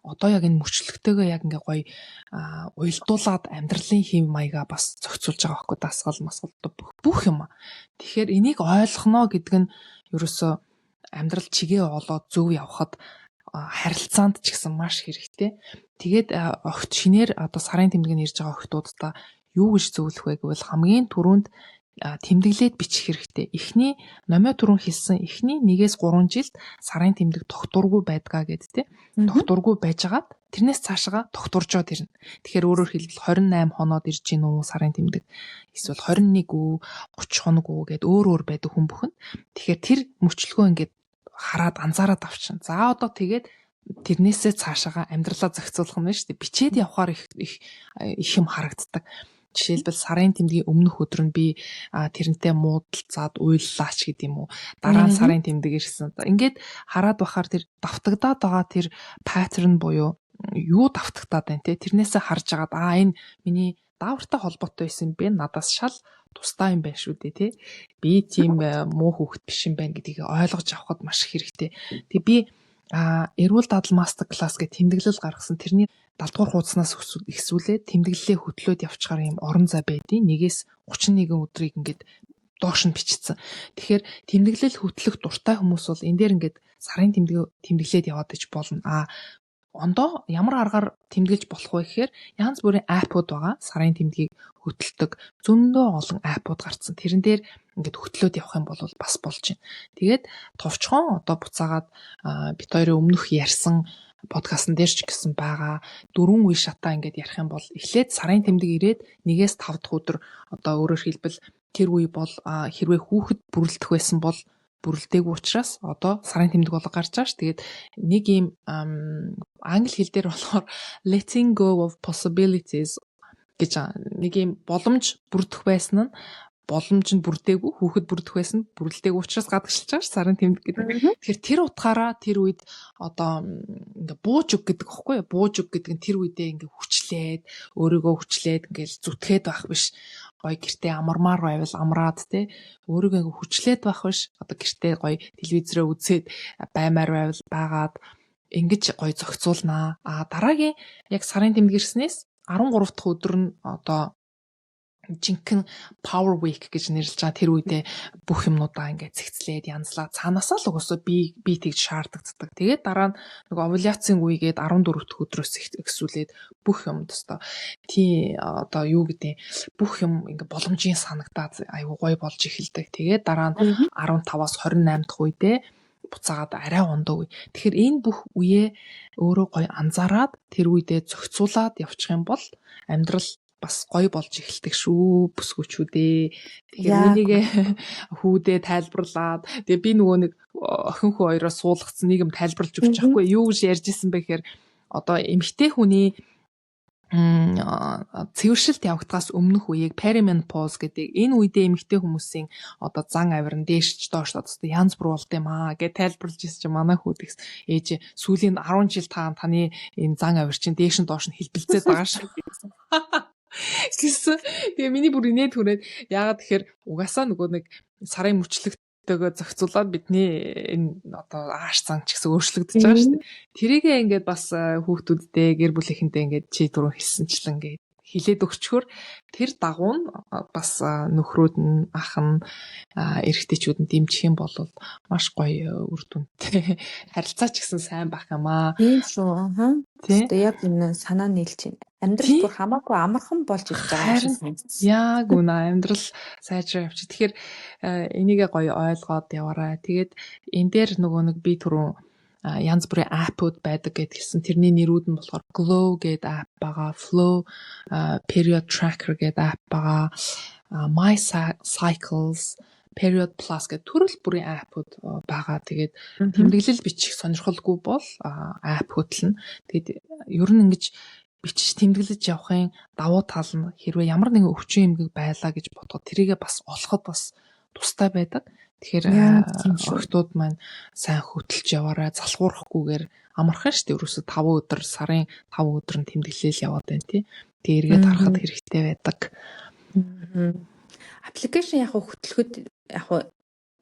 одоо яг энэ мөчлөгтэйгээ яг ингээ гоё уялдуулаад амьдралын хэв маягаа бас зохицуулж байгаа байхгүй, дасгал масгал бүх юм. Тэгэхээр энийг ойлгоно гэдэг нь ерөөсөө амьдрал чигээ олоод зөв явхад харилцаанд ч гэсэн маш хэрэгтэй. Тэгээд огт шинээр одоо сарын тэмдэг нь ирж байгаа охидуудаа юу гэж зөвлөх вэ гэвэл хамгийн түрүүнд тэмдэглээд бичих хэрэгтэй. Эхний Номой түрүүн хэлсэн эхний 1-ээс 3 жилд сарын тэмдэг тогтургүй байдгаа гэд тэ. Тогтургүй байжгаад тэрнээс цаашаа тогтуржоод ирнэ. Тэгэхээр өөрөөр хэлбэл 28 хоноод ирж гин үү сарын тэмдэг, эсвэл 21 үү, 30 хоног уу гэд өөр өөр байдаг хүн бүхэнд. Тэгэхээр тэр мөчлөгөө ингээд хараад анзаараад авчин. За, одоо тэгээд тэрнээсээ цаашаага амьдралаа зохицуулах нь шүү дээ. Бичээд явхаар их их их юм харагддаг. Жишээлбэл, сарын тэмдгийн өмнөх өдөр нь би тэрнтэй муудалцаад уйллаач гэдэг юм уу. Дараа нь сарын тэмдэг ирсэн. Ингээд хараад бахаар тэр давтагдаад байгаа тэр pattern буюу юу давтагдаад байна те. Тэрнээсээ харж агаад энэ миний даавартай холбоотой байсан юм бэ? Надаас шал тусдаа юм байна шүү дээ те. Би тийм муу хүүхэд биш юм байна гэдгийг ойлгож авахд маш их хэрэгтэй. Тэгээ би эрүүл дадал master class гэх тэмдэглэл гаргасан. Тэрний 70 дугаар хуудаснаас эхлүүлээд тэмдэглэлээ хөтлөөд явчихаар юм орон зай байдیں۔ 1-ээс 31 өдрийг ингээд доош нь бичсэн. Тэгэхээр тэмдэглэл хөтлөх дуртай хүмүүс бол энэ дээр ингээд сарын тэмдэг тэмдэглээд яваад иж болно. Ондоо ямар аргаар тэмдэглэж болох вэ гэхээр янз бүрийн app ууд байгаа. Сарын тэмдгийг хөтэлдэг зөндөө олон app ууд гарцсан. Тэрэн дээр ингээд хөтлөөд явах юм бол бас болж байна. Тэгээд товчхон одоо буцаагаад бид хоёрын өмнөх ярьсан подкастн дээр ч гэсэн байгаа дөрвөн үе шатаа ингээд ярих юм бол эхлээд сарын тэмдэг ирээд 1-ээс 5 дахь өдөр, одоо өөрөөр хэлбэл тэр үе бол хэрвээ хүүхэд бүрэлдэх байсан бол бүрэлдээгүй учраас одоо сарын тэмдэг болго гарч байгаа ш. Тэгээд нэг ийм англи хэл дээр болохоор "letting go of possibilities" гэж нэг ийм боломж бүрдэх байсан нь Боломж нь бүрдээгүй, хүүхэд бүрдэх байсан, бүрэлдээгүй учраас гадагшилж байгаа ш сарын тэмдэг гэдэг. Тэгэхээр тэр утгаараа тэр үед одоо ингээ бууж өг гэдэг аахгүй юу? Бууж өг гэдэг нь тэр үедээ ингээ хүчлээд, өөрийгөө хүчлээд ингээл зүтгээд байх биш, гоё гэртээ амармаар байвал амраад те, өөрийгөө ингээ хүчлээд байх биш, одоо гэртээ гоё телевизрээ үзээд баймаар байвал байгаад ингэж гоё зохицуулнаа. А дараагийн яг сарын тэмдэг ирснээс 13 дахь өдөр нь одоо жинхэнэ power week гэж нэрлэж байгаа тэр үедээ бүх юмнуудаа ингээд цэгцлээд, янзлаад, цаанаасаа л угсаа би би тэгж шаардагддаг. Тэгээд дараа нь нөгөө овуляцийн үегээд 14 дахь өдрөөс эхлүүлээд бүх юм өстой тий, одоо юу гэдэг, бүх юм ингээд боломжийн санагдаад айгуу гоё болж эхэлдэг. Тэгээд дараа нь 15-аас 28 дахь үедээ буцаагаад арай ундаа үе. Тэгэхээр энэ бүх үеэ өөрөө гоё анзаараад, тэр үедээ зохицуулаад явчих юм бол амьдрал бас гоё болж эхэлдэг шүү, бүсгүүчүүдээ. Тэгэхээр үүнийг хүүдээ тайлбарлаад, тэгээ би нөгөө нэг охин хүү хоёроос суулгацсан нэг юм тайлбарлаж өгч байхгүй юу гэж ярьж исэн бэ гэхээр одоо эмэгтэй хүний цэвэршилт явагдахаас өмнөх үеийг perimenopause гэдэг, энэ үедээ эмэгтэй хүмүүсийн одоо зан авир нь дээшилж доош одоо янз бүр болд юм аа гэж тайлбарлаж ирсэн чинь манай хүү тэгс ээж сүүлийн 10 жил та таны энэ зан авир чинь дээш нь доош нь хэлбэлзээд байгаа шүү гэсэн. Тэгээ миний бүр инээд хүрээд, яагаад тэгэхээр угаасаа нөгөө нэг сарын мөчлөгтэйгөө зохицуулаад бидний энэ одоо ааш зан ч гэсэн өөрчлөгдөж байгаа шүү дээ. Тэрийгээ ингээд бас хүүхдүүддээ, гэр бүлийнхэнтэй ингээд чи түрүү хэлсэнчлэн ингээд хилээд өгчхөр тэр дагуу нь бас нөхрүүд нь, ах нь, эрэгтэйчүүд нь дэмжих юм бол маш гоё үр дүнтэй, харилцаа ч гэсэн сайн байх юм аа. Тийм шүү. Аа. Тэгээ яг энэ санаа нийлж байна. Амьдрал бүр хамаагүй амархан болж ирж байгаа юм шиг санагдсан. Яг үнэ, амьдрал сайжраа явчих. Тэгэхээр энийгээ гоё ойлгоод яваарай. Тэгээд энэ дээр нөгөө нэг би түрүүн янз бүрийн app ууд байдаг гэд хэлсэн. Тэрний нэрүүд нь болохоор Glow гэдэг app байгаа, Flo Period Tracker гэдэг app байгаа, My Cycles, Period Plus гэдэг төрөл бүрийн app ууд байгаа. Тэгээд тэмдэглэл бичих сонирхолгүй бол app хөтлөнө. Тэгээд ер нь ингэж бичиж тэмдэглэж явахын давуу тал нь хэрвээ ямар нэгэн өвчин эмгэг байлаа гэж бодоход тэрийгээ бас олоход бас тустай байдаг. Тэгэхээр охидууд маань сайн хөтөлж яваарай, залхуурахгүйгээр амархан шүү дээ. Ерөөсө 5 өдөр, сарын 5 өдөр нь тэмдэглээл яваад байна тий. Тэгээ эргээд харахад хэрэгтэй байдаг. Application яг хөтлөхөд яг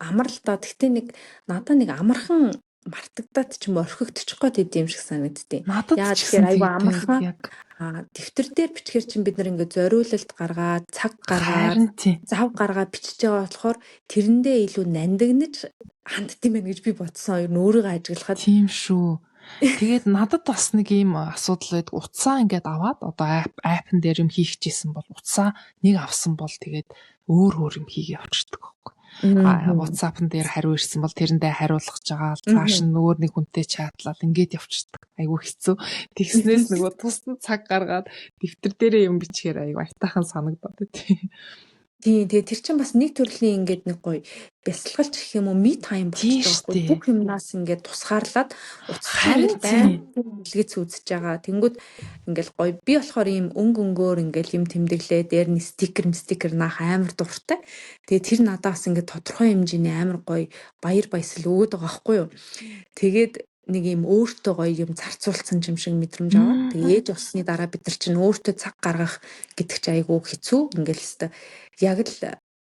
амар л доо. Гэхдээ нэг надаа нэг амархан мартагдаад ч юм, орхигдчих гээд идэм шиг санагддیں۔ Надад Яагаад ч гэсэн тэгэхээр айгүй тэгдэг амархан яг. Дэвтэр дээр бичгээр чинь бид нар ингээ зориулалт гаргаад, цаг гаргаад, Харин тийм. зав гаргаад бичиж байгаа болохоор тэрэндээ илүү нандинаж хандд юм байна гэж би бодсон. Ер нь өөрийгөө ажиглахад Тийм шүү. Тэгээд надад бас нэг ийм асуудал байдаг. Утсаа ингээд аваад одоо app н дээр юм хийх гэжсэн бол утсаа нэг авсан бол тэгээд өөр өөр юм хийгээ явчихдаг байхгүй. WhatsApp-н дээр хариу ирсэн бол тэрэндээ хариулах гэж байгаа. Цааш нь өөр нэг хүнтэй chat лал ингээд явчихдаг. Айгүй хэцүү. Тэгснээс нөгөө тусдан цаг гаргаад дэвтэр дээрээ юм бичгээр айгүй аятайхан санагдаад тий. Тийм, тэгээ тэр чинь бас нэг төрлийн ингээд нэг гоё бясалгалч гэх юм уу, me time Тийм болчихдог байхгүй. штэ. Бүх юмнаас ингээд тусгаарлаад утас чинь Харин ингээд тийм. байнга дэлгэц үзэж байгаа. Тэнгүүд ингээл гоё, би болохоор ийм өнгө өнгөөр ингээл юм тэмдэглээ, дээр нь стикер наах амар дуртай. Тэгээ тэр надад бас ингээд тодорхой хэмжээний амар гоё баяр баясгал өгөөд байгаа байхгүй юу. Тэгээд нэг юм өөртөө гоё юм зарцуулсан юм шиг мэдрэмж аваад, тэгээ ээж болсны дараа бид нар чинь өөртөө цаг гаргах гэдэг чинь айгүй хэцүү. Ингээл хэвээр яг л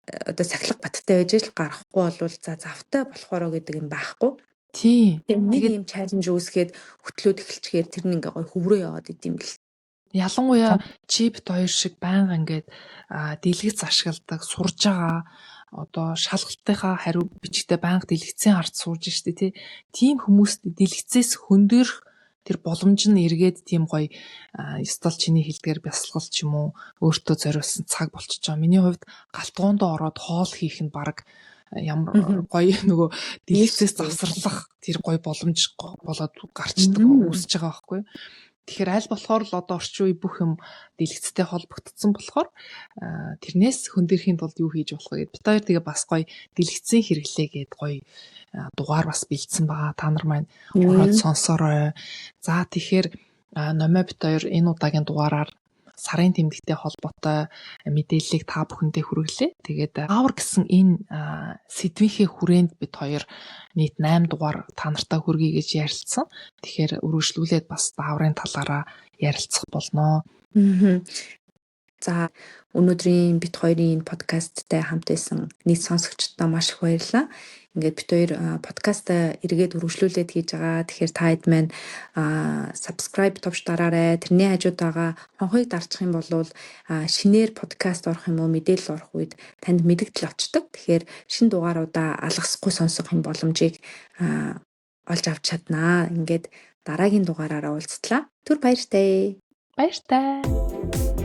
одоо сахилга баттай байж л гаргахгүй болвол за завтай болохоороо гэдэг юм байхгүй. Тийм. Тэгээ нэг Тэгээд юм challenge үүсгээд хөтлөөд эхэлчихээр тэр нь ингээ гоё хөврөө яваад идэм бэл. Ялангуяа чи бит хоёр шиг байнга ингээд дэлгэц ашигладаг, сурж байгаа, одоо шалгалтынхаа хариу бичгтээ байнга дэлгэцийн ард сууж штэ тий. Тийм хүмүүст дэлгэцээс хөндөрөх тэр боломж нь эргээд тийм гоё ёстол чиний хэлдгээр бясалгал ч юм уу, өөртөө зориулсан цаг болчихж байгаа. Миний хувьд гал тогоондоо ороод хоол хийх нь баг ямар гоё нөгөө дэлгэцээс завсарлах тэр гоё боломж болоод гарчдаг, үүсэж байгаа байхгүй юу. Тэгэхээр аль болохоор л одоо орчин үе бүх юм дэлгэцтэй холбогдсон болохоор тэрнээс хөндөрхийн тулд юу хийж болох вэ гэд бит хоёр тэгээ бас гоё дэлгэцийн хэрэглээ гээд гоё дугаар бас бэлдсэн байгаа. Та нар маань ороод сонсоорой. За, тэгэхээр Номой бит хоёр энэ удаагийн дугаараар сарын тэмдэгтэй холбоотой мэдээллийг та бүхэндээ хүргэлээ. Тэгээд даавар гэсэн энэ сэдвийнхээ хүрээнд бид хоёр нийт 8 дугаар та нартай хүргэе гэж ярилцсан. Тэгэхээр үргэлжлүүлээд бас дааврын талаараа ярилцах болно. За, өнөөдрийн бид хоёрын энэ подкасттай хамт байсан нийт сонсогчдод маш их баярлалаа. Ингээд бид хоёр подкаст эргээд үргэлжлүүлээд хийж байгаа. Тэгэхээр та хэд маань subscribe товч дараарай. Тэрний хажууд байгаа хонхыг дарчих юм бол шинээр подкаст орох юм уу, мэдээлэл орох үед танд мэдэгдэл очдог. Тэгэхээр шинэ дугааруудаа алгасахгүй сонсох юм боломжийг олж авч чаднаа. Ингээд дараагийн дугаараараа уулзтлаа. Түр баяртай. Баяртай.